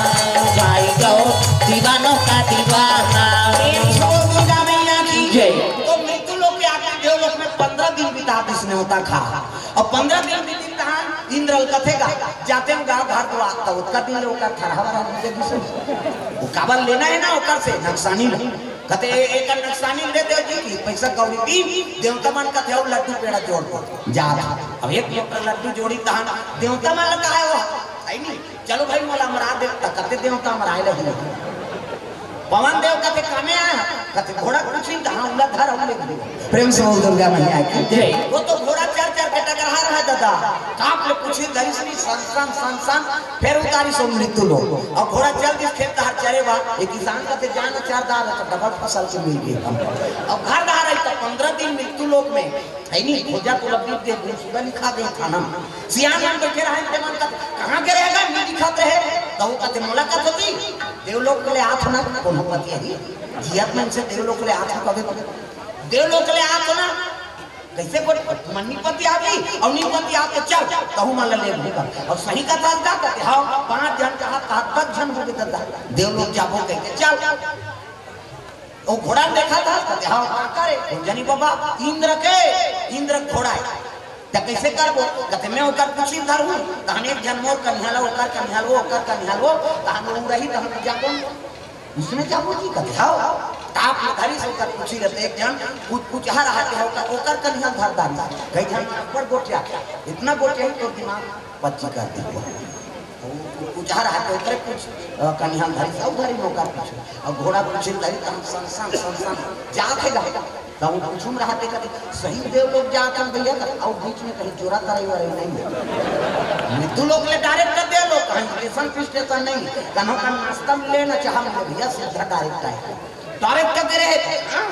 बाई गौ दीवानों का दीवाना। प्रेम से बोल दुर्गा मैया की जय। तो मृत्यु लोक के आके देवलोक में पंद्रह दिन बिता दिस ने होता खा। और पंद्रह दिन बीतिन तहान इंद्र अलकथे गा, जाते हम गाँव घर दुआ, तो उतका दिन लोग का थरहा वरहा दीसे दीसे। वो काबर लेना है ना ओकर से, नक्सानी ला। कथे, "ए-, एकर नक्सानी दे दे जी की, पैसा कौड़ी दी।" देवता मन कथे, "और लड्डू पेड़ा जोड़ दो।" जा, अब एक लोटा लड्डू जोड़ी तहान, देवता मन ला कहा है वो, है नहीं? "चलो भाई, मोला मरा दे," त कथे देवता मराए लगी। पवन देव कथे, "कामे आया?" कथे, "घोड़ा कुछ नहीं, कहाँ उला धर, हम ले गए।" प्रेम से बोल दुर्गा मैया की जय। वो तो घोड़ा चढ़ चढ़ के टकरा रहा है दादा। कांप ले पूछी दरिस नहीं, सन सन सन सन, फिर उतारी सो मृत्यु लोक। और घोड़ा चल दिस खेत धार चरे बा, एक किसान कथे, "जान चार दार है तो डबल फसल के मिल गई।" और घर धार है तो पंद्रह दिन मृत्यु लोक में, है नहीं, खोजा तो लब्बी दे गुमशुदा लिखा गई थाना। सियान मन बैठे रहे, ते मन कथे, "कहाँ के रहेगा, नहीं दिखाते हैं।" तो वो कथे, "मुलाकात होती, देवलोक के लिए हाथ ना, कोनो पति है, जियत मन से देवलोक के लिए हाथ ना कभी।" देवलोक ले आत ना, कइसे गोठ मन निपति आबे, अउ निपति आबे चल, तहूं मन ल ले लेबे। अउ सही कथा दा कथे, हाँ, पांच झन कहा, कहा दस झन होगे ददा, देवलोक जाबो कहिके चल। ओ घोड़ा ल देखत हस, कथे, हाँ, काकर ए? ओ जनी बाबा, इंद्र के, इंद्र के घोड़ा ए। त कइसे करबो? कथे, मैं ओकर पूछी ल धरहूं, तहन एक झन मोर कनिहा ल, ओकर कनिहा ल, ओकर कनिहा ल, तहन ओ रही, तहन जाबो। उसने जाबो जी, कथे, हाँ। त आप धरिस ओकर पूछी ल, त एक झन कुछ, कुछ हर हाथे ओकर, ओकर कनिहा ल धर डारिस। कई झन बड़ गोठिया, इतना गोठिया ही तो दिमाग पच्ची कर दी। कुछ हर हाथे ओकरे पूछ, अ, कनिहा ल धरिस, अउ धरी ओकर पूछ। अउ घोड़ा पूछी ल धरी, तहन सन, सन, सन, सन, जात हे गा। त ओ पूछू म रहत हे कथे, सही देवलोक जात हन भइया, त अउ बीच में कहीं चोरा तरई वरई नइ हे। मृत्यु लोक ले direct कर देवलोक, कहीं स्टेशन पे स्टेशन नइ हे, कन्हो कन नाश्ता मिले न चाह मिले भइया, सीधा direct आय। Direct कर दे रहे थे, हाँ?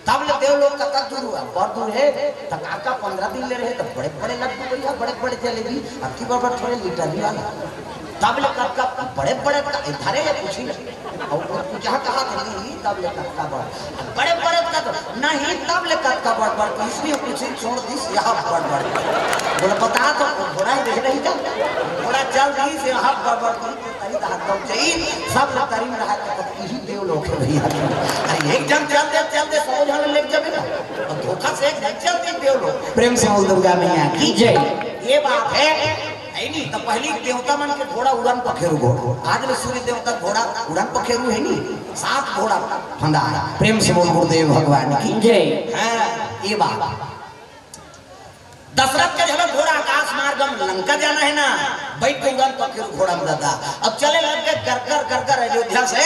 तब ले देवलोक कतक दूर हुआ, बड़ दूर हे, त काका पंद्रह दिन ले रहे, त बड़े बड़े लड्डू भइया, बड़े बड़े जलेबी, अबकी बार बार थोड़े लीटर ही वाला। तब ले कतका बड़े बड़े का, ए, धरे हे पूछी। अउ ओ पूछा कहा था, नहीं, तब ले कतका बड़, बड़े बड़े का तो, नहीं, तब ले कतका बड़ बड़, इसलिए पूछी छोड़ दिस, यहाँ बड़ बड़। बोले, बता तो, घोड़ा ही देख रही था, घोड़ा चल दिस, यहाँ बड़ बड़, तरी त हाथ दम चाहिए, सब ल तरी में रहा, त इही देवलोक हे भइया। अरे एक झन चल दे, चल दे, सौ झन ले जाबे ना। अउ धोखा से एक झन चल दे देवलोक। प्रेम से बोल दुर्गा मैया की जय। ये बात हे, हे नी? त पहिली देवता मन के घोड़ा उड़न पखेरू घोड़ा, आज ले सूर्य देवता घोड़ा उड़न पखेरू हे नी, सात घोड़ा फंदा हे। प्रेम से बोल गुरुदेव भगवान की जय। हाँ, ये बात। दशरथ के घलो घोड़ा आकाश मार्ग म लंका जाना हे ना, बइठ के उड़न पखेरू घोड़ा म ददा। अब चले लग गे गरगर गरगर अयोध्या से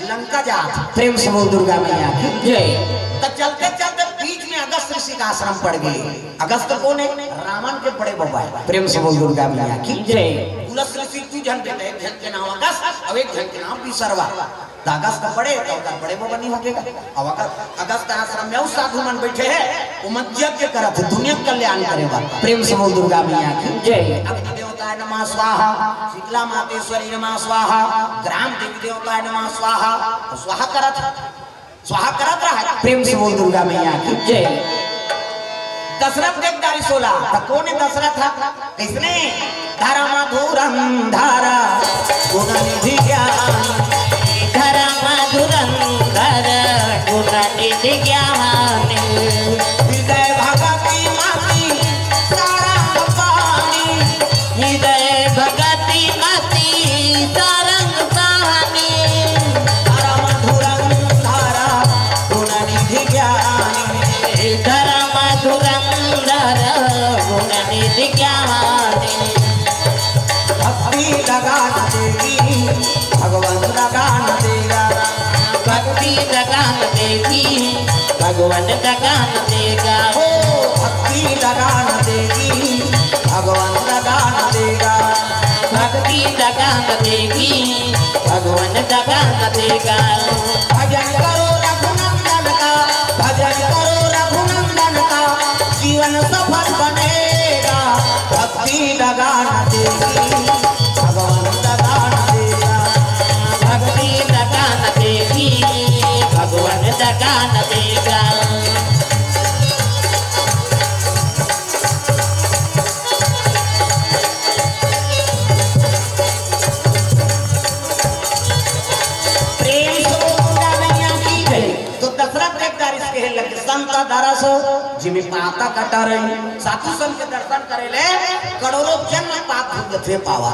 लंका जात। प्रेम से बोल दुर्गा मैया की जय। त चलते चलते बीच में अगस्त ऋषि का आश्रम पड़ गे। अगस्त कोन हे? रावण के बड़े बबा हे। प्रेम से बोल दुर्गा मैया की जय। पुलस्त्य ऋषि के दू झन बेटा, एक झन के नाम अगस्त अउ एक झन के नाम विसर्वा। त अगस्त बड़े, त ओकर बड़े बबा नइ होगे गा। अउ अगस्त, अगस्त आश्रम में अउ साधु मन बइठे हे, ओमन यज्ञ करत हे, दुनिया के कल्याण करे बर। प्रेम से बोल दुर्गा मैया की जय। अग्नि देवताय नमः स्वाहा, शीतला मातेश्वरी नमः स्वाहा, ग्राम देवी देवताय नमः स्वाहा, स्वाहा करत हे, स्वाहा करत रहा हे। प्रेम से बोल दुर्गा मैया की जय। दशरथ देख डारिस ओला, त कोन हे दशरथ? कइसने? धर्म धुरंधर गुण निधि ज्ञान। धर्म धुरंधर गुण निधि ज्ञान। हृदय भगति मति सारंग पानी। हृदय भगति मति सारंग पानी। धर्म धुरंधर गुण निधि ज्ञान। धर्म धुरंधर गुण निधि ज्ञान। भक्ति लगा न देगी, भगवान लगा न देगा। भक्ति लगा न देगी, भगवान लगा न देगा। ओ, भक्ति लगा न देगी, भगवान लगा न देगा। भक्ति लगा न देगी, भगवान लगा न देगा। भजन करो रघुनंदन का, भजन करो रघुनंदन का, जीवन सफल बनेगा। भक्ति लगा न देगी, भगवान लगा न देगा। भक्ति लगा न देगी, भगवान लगा न देगा। प्रेम से बोल दुर्गा मैया की जय। तो दशरथ देख डारिस, कहे लगे, संत दरस जिमि पातक टरइ। साधु संत के दर्शन करे ले करोड़ों जन्म पाप धुल जथे पावा।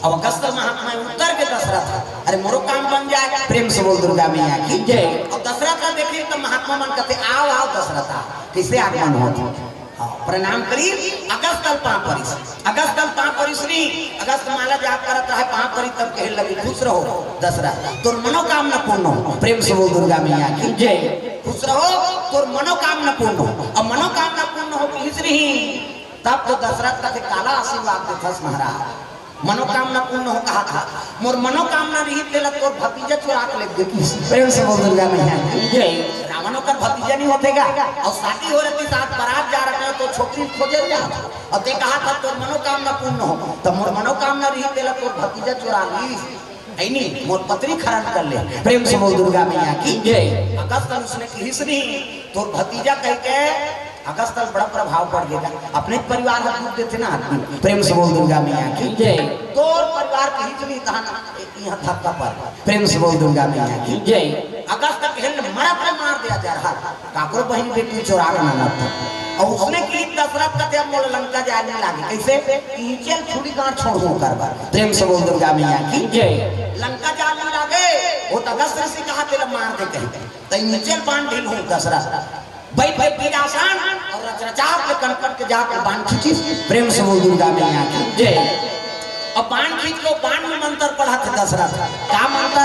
अब अगस्त महात्मा उतर के दशरथ, अरे मोरो काम बन जाय। प्रेम से बोल दुर्गा मैया की जय। अब दशरथ ला देखे त महात्मा मन कथे, आव, आव दशरथ, आव। कइसे आगमन होत हे? हाँ, प्रणाम करिस, अगस्त ल पाँव परिस। अगस्त ल पाँव परिस नी, अगस्त माला जाप करत रहे, पाँव परिस तब कहे लगे, खुश रहो दशरथ, तोर मनोकामना पूर्ण हो। प्रेम से बोल दुर्गा मैया की जय। खुश रहो, तोर मनोकामना पूर्ण हो। अब मनोकामना पूर्ण हो कहिस नहीं, तब तो दशरथ कथे, काला आशीर्वाद देथस महाराज। मनोकामना पूर्ण हो कहा था, मोर मनोकामना रही तेला तोर भतीजा चुरा के ले गे कहिस। प्रेम से बोल दुर्गा मैया की जय। रावण ओकर भतीजा नहीं होथे गा, अउ शादी हो रही साथ बारात जा रहे हो तो छोकरी खोजे जा, अउ ते कहा था तोर मनोकामना पूर्ण हो, त मोर मनोकामना रही तेला तोर भतीजा चुरा लीस। है नी, मोर पत्नी हरण कर ले। प्रेम से बोल दुर्गा मैया की जय। अगस्त ल उसने किहिस नहीं, तोर भतीजा कह के अगस्त ल बड़ा प्रभाव पड़ गे। अपने परिवार ह दुख देथे ना आदमी। प्रेम से बोल दुर्गा मैया की जय। तोर परिवार किहिस नहीं, तहां ना इहां धक्का पर। प्रेम से बोल दुर्गा मैया की जय। अगस्त ल मरत ले मार दिया जा रहा। काकरो बहिन बेटी चोरा के लानत था। अउ उसने किहिस दशरथ कथे, "अब मोला लंका जाए नहीं लागे।" कइसे? इहिंचे ल छुरी गांठ छोड़हूं ओकर बर। प्रेम से बोल दुर्गा मैया की जय। लंका जाए नहीं लागे, वो तो दस ऋषि कहा तेला मार दे कहीं। त इहिंचे ल बांध ढीलहूं दशरथ। बइठ के पीरासन अउ रचरचार के कनपट के जाके बांध खींचिस। प्रेम से बोल दुर्गा मैया की जय। अब बाण खींच लो, बाण में मंत्र पढ़त हे दशरथ। का मंत्र?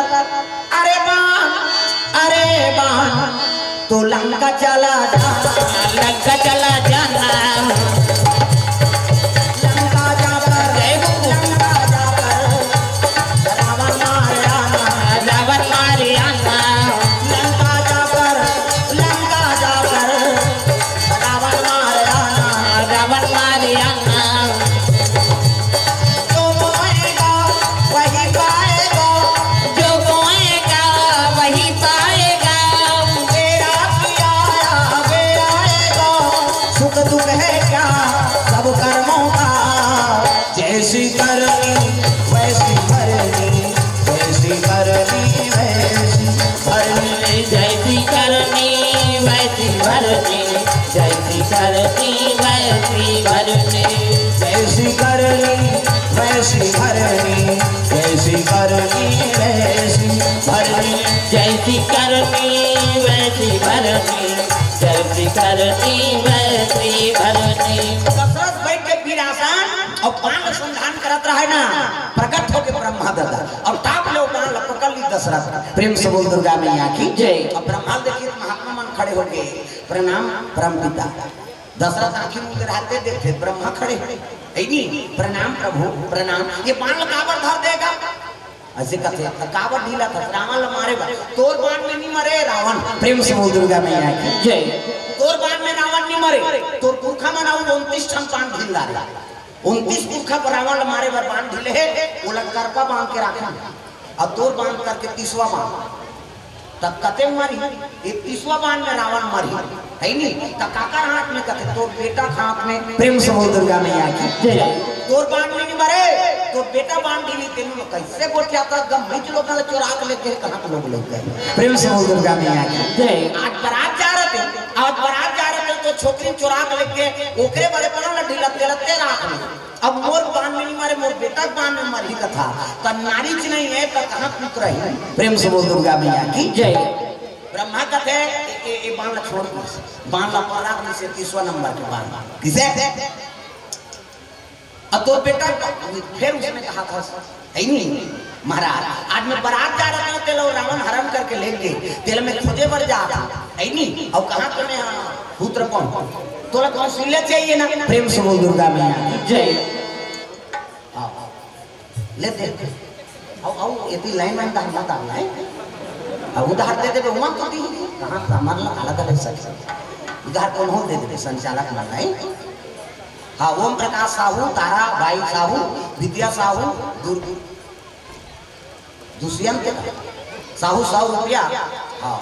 अरे बाण, अरे बाण, तो लंका चला जा। लंका चला जाना। लंका जाकर, जय हो। लंका जाकर रावण मार आना। रावण मार आना। लंका जाकर, लंका जाकर रावण मार आना। रावण मार आना। जो बोएगा वही पाएगा। जो बोएगा वही पाएगा। बेड़ा किया आया, बेड़ा आएगा। सुख दुख है क्या सब कर्मों का। जैसी करनी वैसी भरनी, जैसी करनी वैसी भरनी। जैसी करनी वैसी भरनी, जैसी करनी वैसी भरनी। जैसी करनी वैसी भरनी, जैसी करनी वैसी भरनी। जैसी करनी वैसी भरनी, जैसी करनी वैसी भरनी। दशरथ बइठ के पीरासन अउ बाण संधान करत रहे ना, प्रकट होके ब्रह्मा दादा अउ टाप ले बाण ल पकड़ लिस दशरथ। प्रेम से बोल दुर्गा मैया की जय। अब ब्रह्मा ल देखिस महात्मा मन खड़े होके, "प्रणाम परम पिता।" दशरथ आंखी मूंद के रहते देखथे, ब्रह्मा खड़े हे, "हे नी, प्रणाम प्रभु, प्रणाम। ये बाण ल काबर धर देगा?" अइसे कथे, "त काबर ढीलथस? रावण ल मारे बर।" "तोर बाण में नी मरे रावण।" प्रेम से बोल दुर्गा मैया की जय। "तोर बाण में रावण नी मरे, तोर पुरखा मन अउ उनतीस ठन बाण ढील डारे।" उनतीस पुरखा बर रावण ल मारे बर बाण ढीले हे, ओला करपा बांध के राखे। अब तोर बांध करके तीसवा बांध। त कते मरही? ये तीसवा बांध में रावण मरही, हे नी? त काकर हाथ में? कथे तोर बेटा के हाथ में। प्रेम से बोल दुर्गा मैया की जय। तोर बांध में नी मरे, तोर बेटा बांध ढीली तेनू में कइसे गोठियाथस? गम मइच लोगन ल चोरा के लेके कहां के लोग लेके? प्रेम से बोल दुर्गा मैया की जय। आज बारात जा रहे थे, आज बारात जा रहे थे तो छोकरी चोरा के लेके ओकरे बड़े बाण ल ढीलत तेलत तेरा हाथ में। अब मोर बाण में नी मरे, मोर बेटा के बाण में मरही कथा, त नारीच नहीं हे, त कहां पुत्र हे? प्रेम से बोल दुर्गा मैया की जय। ब्रह्मा कथे, "ए, ए, ए बाण ल छोड़ दिस, बाण ल पलट दिस, तीसवा नंबर के बाण।" किसे? अब तोर बेटा, फेर उसने कहा था, "हे नी, महाराज, आज मैं बारात जा रहा हूं, तेला रावण हरण करके ले गे, तेला मैं खोजे बर जा रहा हूं, हे नी, अउ कहां के मैं, हां, पुत्र कौन? तोला कौशल्या चाहिए ना?" प्रेम से बोल दुर्गा मैया की जय। आओ, ले दे। आओ, आओ, एती लाइन में उधार मत आना हे। अब उधार दे देबे, ओमन तो दी। कहां से हमर ला अलग अलग सच। उधार कोनो दे देबे, संचालक मन नहीं। हां, ओम प्रकाश साहू, तारा बाई साहू, विद्या साहू, दुर्ग दुष्यंत साहू, सौ रुपया। हां,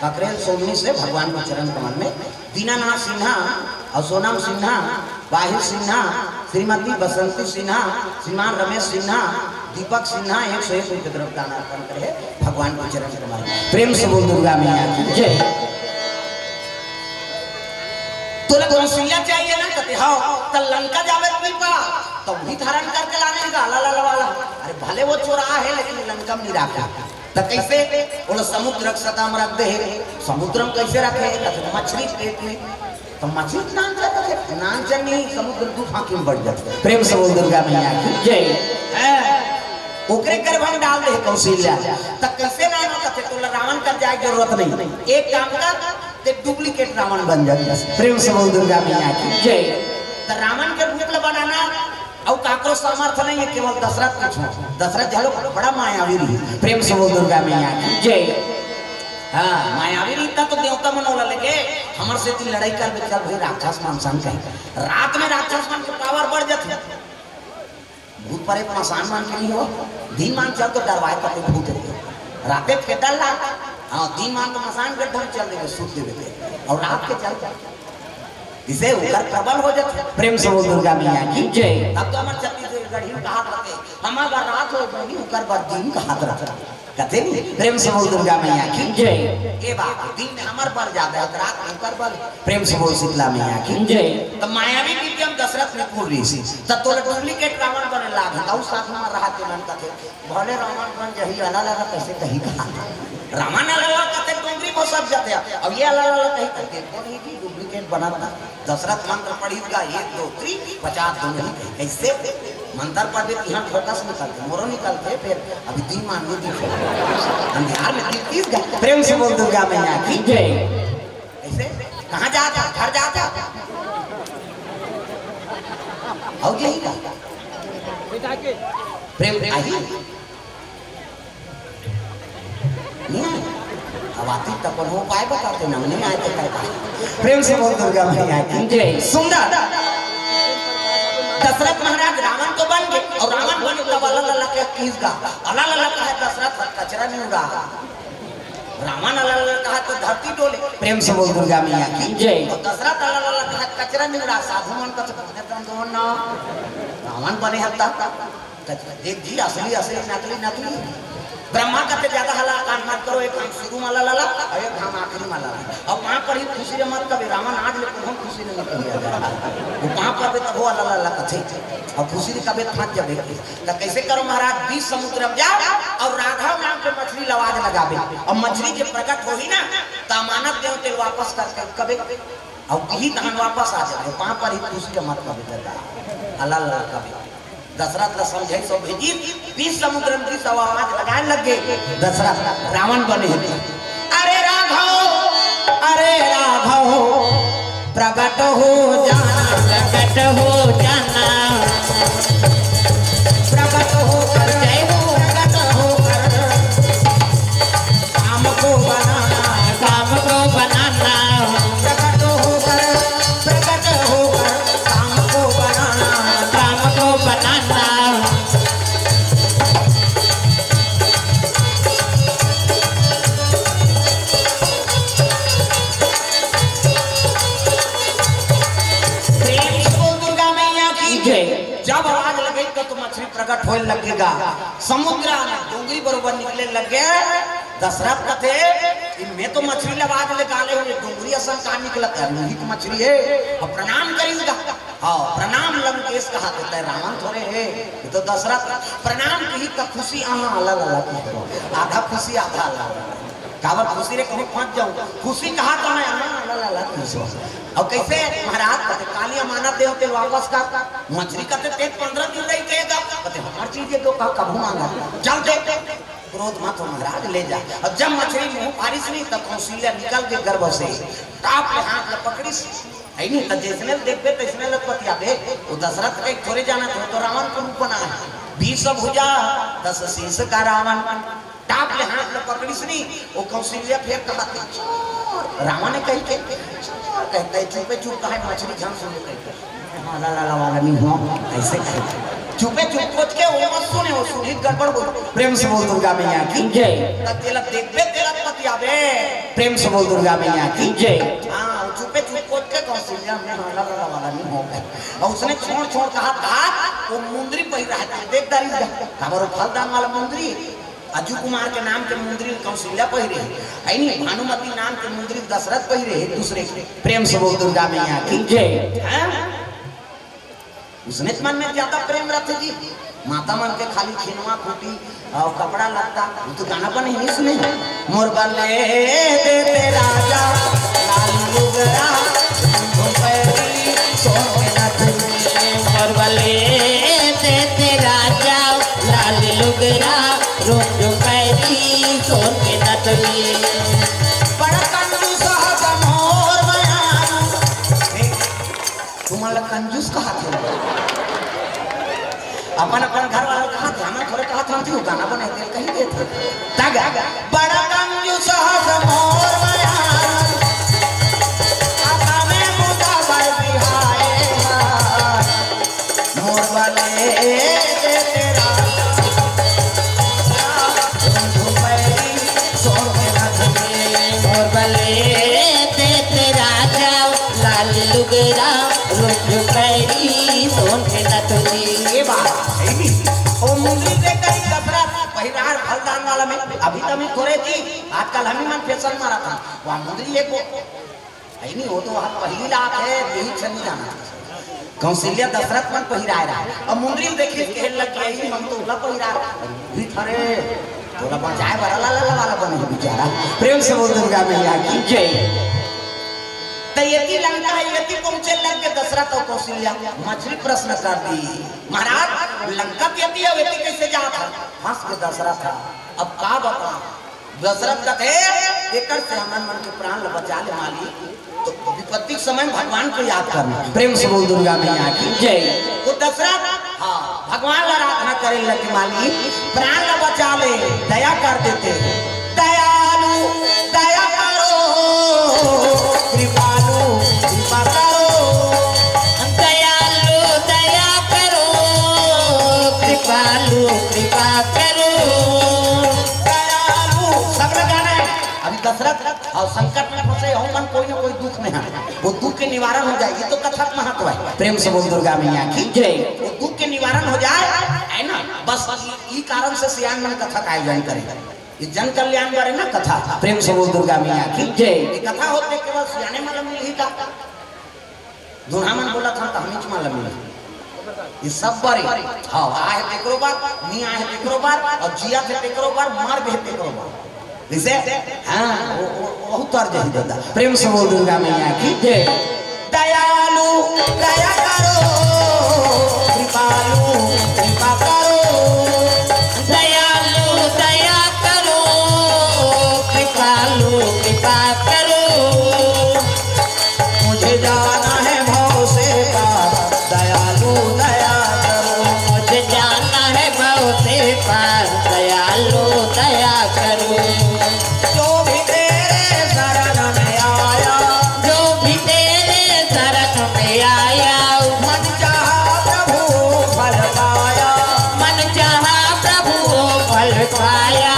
ककरेल सोमनी से भगवान के चरण कमल में। दीनानाथ सिन्हा अउ सोनम सिन्हा, बाहिर सिन्हा, श्रीमती बसंती सिन्हा, श्रीमान रमेश सिन्हा, दीपक सिन्हा एक सौ एक रुपये द्रव्य दान अर्पण करे हे भगवान के चरण कमल में। प्रेम से बोल दुर्गा मैया की जय। तोला कौशल्या चाहिए ना? कथे, "हां।" त लंका जावे त नी पा, त उही धारण करके लाने का, ला, ला, ला, ला। अरे, भले वो चोरा हे, लेकिन लंका में नहीं रखा। त कइसे? बोला, "समुद्र के सतह में रख दे हे।" समुद्र में कइसे रखे? कथे, "मछली के पेट में।" त मछली के नाम क्या कथे? नाम जन नहीं, समुद्र दू फांकी में बढ़ जाथे। प्रेम से बोल दुर्गा मैया की जय। हैं? ओकरे गर्भ में डाल दे हे कौशल्या। त कइसे नाम हो? कथे, "तोला रावण कर जाए जरूरत नहीं, एक काम कर, ते duplicate रावण बन जाबे।" प्रेम से बोल दुर्गा मैया की जय। त रावण के रूप ल बनाना अउ काकरो सामर्थ्य नहीं हे, केवल दशरथ के छोड़। दशरथ घलो बड़ा मायावी रहिस। प्रेम से बोल दुर्गा मैया की जय। हां, मायावी रहिस त देवता मन ओला लेके हमर सेती लड़ाई करबे, चल भाई राक्षस मन संग कहे। रात में राक्षस मन के power बढ़ जाथे। भूत परेत मसान मान के नहीं हो, दिन मान चल तो डरवाए कते भूत रे। राते के डर ला, हाँ, दिन मान तो मसान के ढंग चल देबे, सूत देबे ते। अउ रात के चल, जिसे उकर प्रबल हो जाथे। प्रेम से बोल दुर्गा मैया की जय। तब तो हमर छत्तीसगढ़ी में कहात रथे, "हम अगर रात हो बनी, उकर बर दिन कहात रथे।" कथे नहीं? प्रेम से बोल दुर्गा मैया की जय। ए बात, दिन में हमर बर जादा हे, रात में उकर बर। प्रेम से बोल शीतला मैया की जय। त मायावी विद्या में दशरथ निपुण रहिस, त तोला duplicate रावण बने लाग, त उ साधु मन रहा के मन कथे, "भले रावण बन जही, अला लला कइसे कही कहा?" रावण अला लला कथे, डोंगरी में सब जाथे, अब ये अला लला कही कथे, "कोन ही जी duplicate बनत ना?" दशरथ मंत्र पढ़ी का, एक, दो, तीन, पचास, दो नहीं कही। कइसे? मंत्र पढ़बे त इहाँ focus निकलथे, मोरो निकलथे, फेर अभी दिन मान नहीं दिखे। अंधियार में दिख किस गा? प्रेम से बोल दुर्गा मैया की जय। कइसे? कहाँ जात हे? घर जात हे? अउ यही का? प्रेम आही? नहीं आए। अब आती त कोनो उपाय बताते ना, नहीं आए तो काय बात। प्रेम से बोल दुर्गा मैया की जय। सुंदर। दशरथ महाराज रावण तो बन गे, अउ रावण बने तब अला लला के किस गा? अला लला कहे दशरथ कचरा नहीं उड़ा। रावण अला लला कहे तो धरती डोले। प्रेम से बोल दुर्गा मैया की जय। अउ दशरथ अला लला कहे कचरा नहीं उड़ा, साधु मन कथे, "पुण्य तन दो ना।" रावण बने हत्ता। त देख जी, असली, असली, नकली, नकली। ब्रह्मा कथे, "ज्यादा हला कान मत करो, एक घाम शुरू में अला लला, अउ एक घाम आखिरी में अला लला। अउ पाँव पड़ही खुशी रे मत कबे, रावण आज ले कोनो खुशी नहीं कही।" वो पाँव पड़बे तब वो अला लला कथे, अउ खुशी रे कबे त फंस जाबे। त कइसे करो महाराज, बीच समुद्र में जा, अउ राघव नाम के मछली ल आवाज लगाबे, अउ मछली जे प्रकट होही ना, त अमानत देंव तेला वापस करके कबे, अउ किही तहन वापस आ जाबे, पाँव पड़ही खुशी रे मत कबे दादा, अला लला कबे। दशरथ ला समझाइस अउ भेजिस, बीच समुद्र में बीच अउ आवाज लगाए लग गे। दशरथ रावण बने हे। अरे राघव, अरे राघव, प्रकट हो जाना, प्रकट हो जाना, प्रकट होकर, जय हो, प्रकट होकर काम को बनाना, काम को बनाना, प्रकट होकर, प्रकट होकर काम को बनाना, काम को बनाना। प्रेम से बोल दुर्गा मैया की जय। जब आवाज लगे तो मछली प्रकट होए लगेगा, समुद्र डोंगरी बरोबर निकले लगे। दशरथ कथे, "इमे तो मछली ल आवाज ले गाले हुए, डोंगरी असन का निकलत हे, लोहित मछली हे।" अउ प्रणाम करिस गा। हाँ, प्रणाम लंकेश कहा देता है, रावण थोरे हे, ये तो दशरथ। प्रणाम किही त खुशी, आहा, अला लला की करो। आधा खुशी, आधा अला लला। काबर खुशी रे, कहूँ फंस जाऊँ। खुशी कहा तो मैं, आहा, अला लला की सो। अउ कइसे महाराज कथे, "काली अमानत देंव तेला वापस कर।" मछली कथे, "ते पंद्रह दिन रही के गा।" कथे, "हर चीज ये तो कहा कभू मांगा, चल दे।" क्रोध मत हो महाराज, ले जा। अउ जब मछली मुंह फारिस नहीं, तब कौशल्या निकल के गर्भ से टाप ले हाथ ले पकड़िस, हे नहीं, त जइसने ल देखबे, तइसने ल पतियाबे। वो दशरथ के थोरे जानत हे, तो रावण के रूप बना हे। बीस भुजा, दस शीश का रावण, टाप ले हाथ ले पकड़िस नहीं, वो कौशल्या फेर कहा, "चोर।" रावण ने कही के, "चोर," कहता है, चुपे चुप कहा, मछली झन सुने कही के। हाँ, ला, ला, ला, वाला नहीं हो, ऐसे कहे। चुपे चुप कोच के वो मत सुने, वो सुनी त गड़बड़ बोल। प्रेम से बोल दुर्गा मैया की जय। त तेला देखबे, तेला पतियाबे। प्रेम से बोल दुर्गा मैया की जय। हाँ, वो चुपे चुप कोच के कौशल्या में, हाँ, ला, ला, ला, वाला नहीं हो गए। अउ उसने छोड़, छोड़ कहा, कहा, वो मुंदरी पहिरा है, देख दारी जा। हमारो फलदान वाला मुंदरी, अजू कुमार के नाम के मुंदरी कौशल्या पहिरे हे, हे नहीं, भानुमति नाम के मुंदरी दशरथ पहिरे हे, दूसरे के। प्रेम से बोल दुर्गा मैया की जय। हैं? उसने मन में ज्यादा प्रेम रथे जी। माता मन के खाली खिनवा खूटी अउ कपड़ा लत्ता, वो तो गाना बने ही सुने। मोर बले देते राजा लाल लुगरा, रुंझुन पैरी सोन के नथनी। मोर बले देते राजा लाल लुगरा, रुंझुन पैरी सोन के नथनी। बड़ा कंजूस हस मोर मयारू। तुमन ला कंजूस कहाथे। अपन अपन घर वाला कहाथे, हमन थोरे कहाथे, हम तो गाना बने तेल कहीं देथे। तग बड़ा कंजूस हस मोर मयारू, आता में मुदा बर बिहाए हा। मोर बले दान वाला में अभी तो मैं थोरे जी, आजकल हम ही मन फैशन मारा था। वहाँ मुंदरी एक वो, नहीं, वो तो वहाँ पहली लात है, यही से नहीं जाना। कौशल्या दशरथ मन पहिराए रहा, अब मुंदरी देखिस कहे लग गया, "ई मन तो उला पहिरा भी थरे।" तोला बचाए वाला ला, ला, ला वाला बने बेचारा। प्रेम से बोल दुर्गा मैया की जय। त यति लंका है, यति पहुंचे लग के दशरथ और कौशल्या मछली प्रश्न कर दी, "महाराज, लंका के यति है, यति कैसे जात है?" फंस के दशरथ है, अब का बता? दशरथ कथे, "एकर से हमन मन के प्राण ल बचा ले मालिक।" तो विपत्ति के समय भगवान को याद करना। प्रेम से बोल दुर्गा मैया की जय। वो दशरथ, हाँ, भगवान ला आराधना करे लगे, "मालिक, प्राण ला बचा ले, दया कर देते।" दयालु, दया करो, कृपालु, कृपा करो। दयालु, दया करो, कृपालु, कृपा करो। दयालु, सब लोग गाना है। अभी दशरथ और संकट में फंसे हो मन, कोई ना कोई दुख में है, वो दुख के निवारण हो जाए, ये तो कथा का महत्व है। प्रेम से बोल दुर्गा मैया की जय। वो दुख के निवारण हो जाए, है ना? बस ई कारण से सियान मन कथा का आयोजन करे, ये जन कल्याण बारे ना कथा। प्रेम से बोल दुर्गा मैया की जय। ये कथा होते केवल सियाने मन मिलही का? दूनहा मन बोला था तो हमीच मन मिलही। ये सब बारे, हाँ, आहे तेकरो बार, नी आहे तेकरो बार, और जिया थे तेकरो बार, मर भी तेकरो बार। जैसे, हाँ, वो, वो, वो उतर जाही दादा। प्रेम से बोल दुर्गा मैया की जय। दयालु, दया करो, कृपालु, कृपा करो। दयालु, दया करो, कृपालु, कृपा करो। मुझे जाना है भव से पार, दयालु, दया करो। मुझे जाना है भव से पार, दयालु, दया करो। जो भी तेरे शरण में आया, जो भी तेरे शरण में आया, मन चाहा प्रभु फल पाया। मन चाहा प्रभु फल पाया।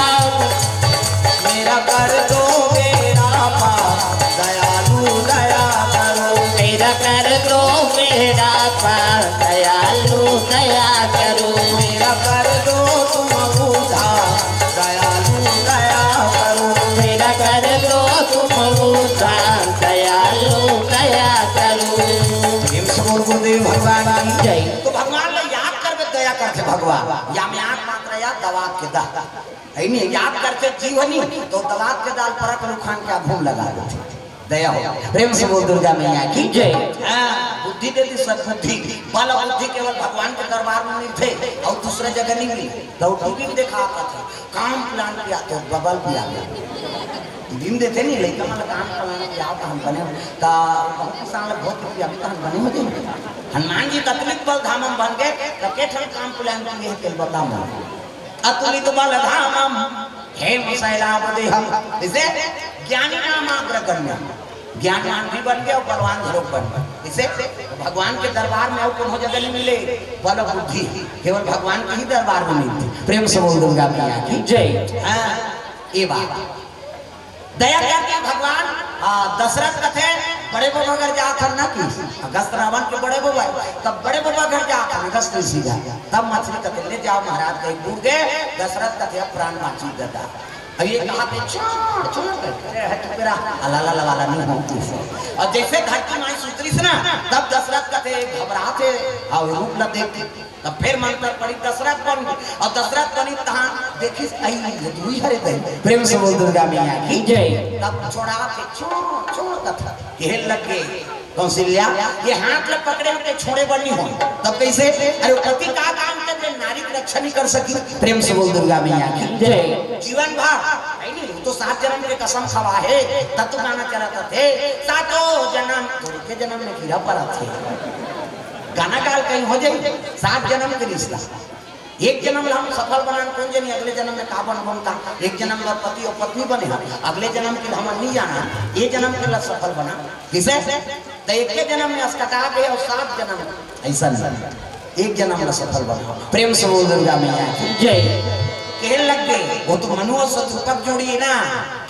मेरा कर दो बेड़ा पार, दयालु, दया करो। मेरा कर दो बेड़ा पार, दयालु, दया करो। मेरा कर दो तुम उद्धार, दयालु, दया करो। मेरा कर दो तुम उद्धार, दयालु, दया करो। प्रेम से बोल गुरुदेव भगवान की जय। तो भगवान ला याद करबे, दया करथे भगवान। या में आग मात्रा या दवा के दा। है नहीं, याद करथे जीवनी, तो दवा के दाल परक रुखान के आघू म लगा देथे। दया हो। प्रेम से बोल दुर्गा मैया की जय। हाँ, बुद्धि दे दी सद्बुद्धि। बल और बुद्धि केवल भगवान के दरबार में मिलथे और दूसरा जगह नहीं मिले। तो टीवी में देखा आता था, काम प्लान किया तो बबल भी आ गया। दिन देथे नहीं, लइका मन ल काम प्लान किया तो हम बने हो। तो बहुत किसान लोग बहुत रुपया भी तो हम बने हो जाए। हनुमान जी कतलिक बल धामम बन गए, तो के ठन काम प्लान किए तेल बता मन। अतुलित बल धामम हेम शैलाव देहम। इसे ज्ञानी नाम अग्रगण्य। ज्ञानवान भी बन गए और बलवान घरों बन गए। इसे भगवान के दरबार में और कोनो जगह नहीं मिले बल बुद्धि, केवल भगवान के ही दरबार में मिलती। प्रेम से बोल दुर्गा मैया की जय। हाँ, ये बात। दया करके भगवान, हाँ, दशरथ कथे, बड़े बाबा घर जात हन ना कि अगस्त रावण के बड़े बाबा, तब बड़े बाबा घर जात हन अगस्त ऋषि घर, तब मछली कथे, "ले जाओ महाराज, कहीं डूब गए।" दशरथ कथे, "अब प्राण बांची दादा।" अब ये कहा थे, "छोड़, छोड़," अरे है चुप रहा, अलाला लवाला नहीं हो तू। और जैसे धरती माई सुतरिस ना, तब दशरथ कथे, घबरा थे, और रूप न देख, तब फिर मंत्र पड़ी, दशरथ बन गए। और दशरथ बनी तहां देखिस, "आई, ये दुई हरे दे।" प्रेम से बोल दुर्गा मैया की जय। तब छोड़ा थे, "छोड़, छोड़," कथा कहे लग गए। कौशल्या, ये हाथ ल पकड़े होते छोड़े बर नहीं हो। तब कैसे? अरे पति का काम करते, नारी की रक्षा नहीं कर सकी। प्रेम से बोल दुर्गा मैया की जय। जीवन भर, नहीं, नहीं, वो तो सात जन्म के कसम खवा है, तब तो गाना चलाता थे, सातों जन्म, तो के जन्म में गिरा पड़ा थे। गाना गाल कहीं हो जाए, सात जन्म के रिश्ता। एक जन्म ला हम सफल बनान, कोन जनी अगले जन्म में का बनबो का। एक जन्म ला पति और पत्नी बने हन, अगले जन्म के ला हमन नहीं जाना, ये जन्म के ला सफल बना। किसे? तो एक के जन्म में अस्कटा गए और सात जन्म ऐसा नहीं, एक जन्म ला सफल बना। प्रेम से बोल दुर्गा मैया की जय। कहे लग गए, वो तो मनु और शतरूपा के जोड़ी है ना,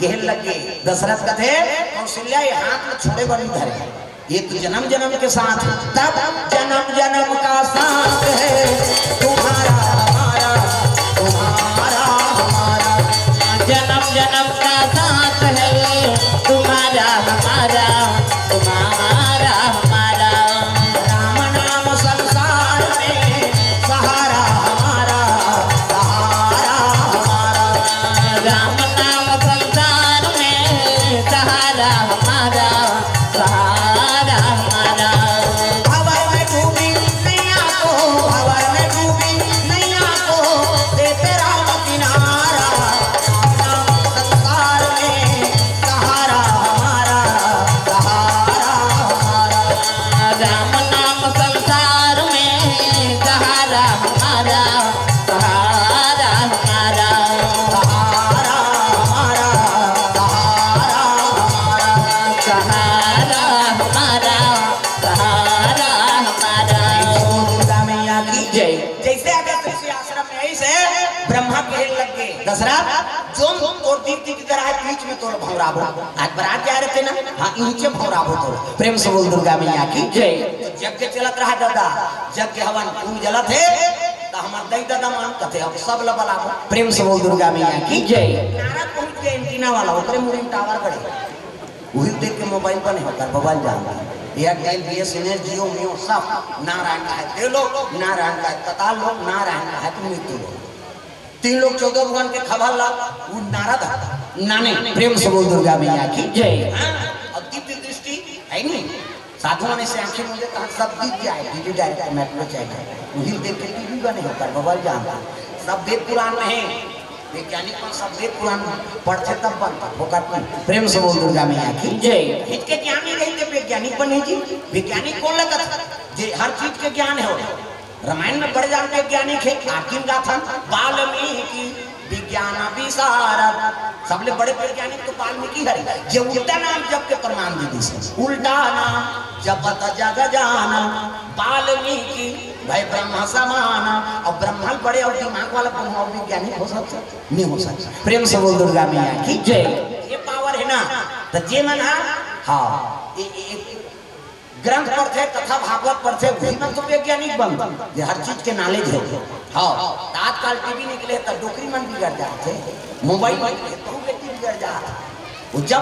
कहे लग गए। दशरथ कथे, कौशल्या ये हाथ में छोड़े बर नहीं धरे। ये तो जन्म जन्म के साथ है। तब जन्म जन्म का साथ है तुम्हारा हमारा, तुम्हारा हमारा। ब्रह्मा कहे लग गे, "दशरथ, जो तोर दीप्ति की तरह है, बीच में तोर भौंराबो।" आज बरात जा रहे थे ना, हाँ, इनके भौंराबो तोर। प्रेम से बोल दुर्गा मैया की जय। तो यज्ञ चलत रहा दादा, यज्ञ हवन कुंड जलत हे, तो हमार दई दादा मान कथे, "अब सब ल बलाबो।" प्रेम से बोल दुर्गा मैया की जय। नारद पहुंच गए एंटीना वाला, ओकरे मुड़ी में टावर गड़े। उही देख के मोबाइल बने होकर बबल जान। एयरटेल, बीएसएनएल, जियो, मियो सब नारायण का है। दे लोग नारायण का है, कताल लोग नारायण का है, तुम मृत्यु लोग। तीन लोग चौदह भगवान के खबर ला, वो नारद है। नाने प्रेम से बोल दुर्गा मैया की जय। हाँ, और दिव्य दृष्टि है नहीं। साधु मन से आंखें मूंदे, कहा सब दिख जाए, डीडी डायरेक्ट मेट्रो चैनल। उही देख के टीवी बने होकर बबल जान। सब वेद पुराण में है। वैज्ञानिक मन सब वेद पुराण पढ़थे तब बनथे, वो करथे। प्रेम से बोल दुर्गा मैया की जय। हित के ज्ञानी रही तो वैज्ञानिक बने जी। वैज्ञानिक कौन लगत? जे हर चीज के ज्ञान है। रामायण में बड़े जान वैज्ञानिक है, आरती में गाथन, वाल्मीकि विज्ञान विशारद। सबले बड़े वैज्ञानिक तो वाल्मीकि हरे, जे उल्टा नाम जप के प्रमाण दे दिस। उल्टा नाम जपत जग जाना, वाल्मीकि भय ब्रह्म समाना। और ब्रह्मा बड़े और दिमाग वाला ब्रह्मा और वैज्ञानिक हो सकता? नहीं हो सकता। प्रेम से बोल दुर्गा मैया की जय। ये पावर है ना, तो जे मन हा, हाँ, ए, ए, ए, ग्रंथ पढ़थे, कथा भागवत पढ़थे, वही मन तो वैज्ञानिक बन, जे हर चीज के नॉलेज है। हाँ, तो आजकल टीवी निकले तो डोकरी मन बिगड़ जाथे, मोबाइल निकले तो बेटी बिगड़ जाथे। वो जब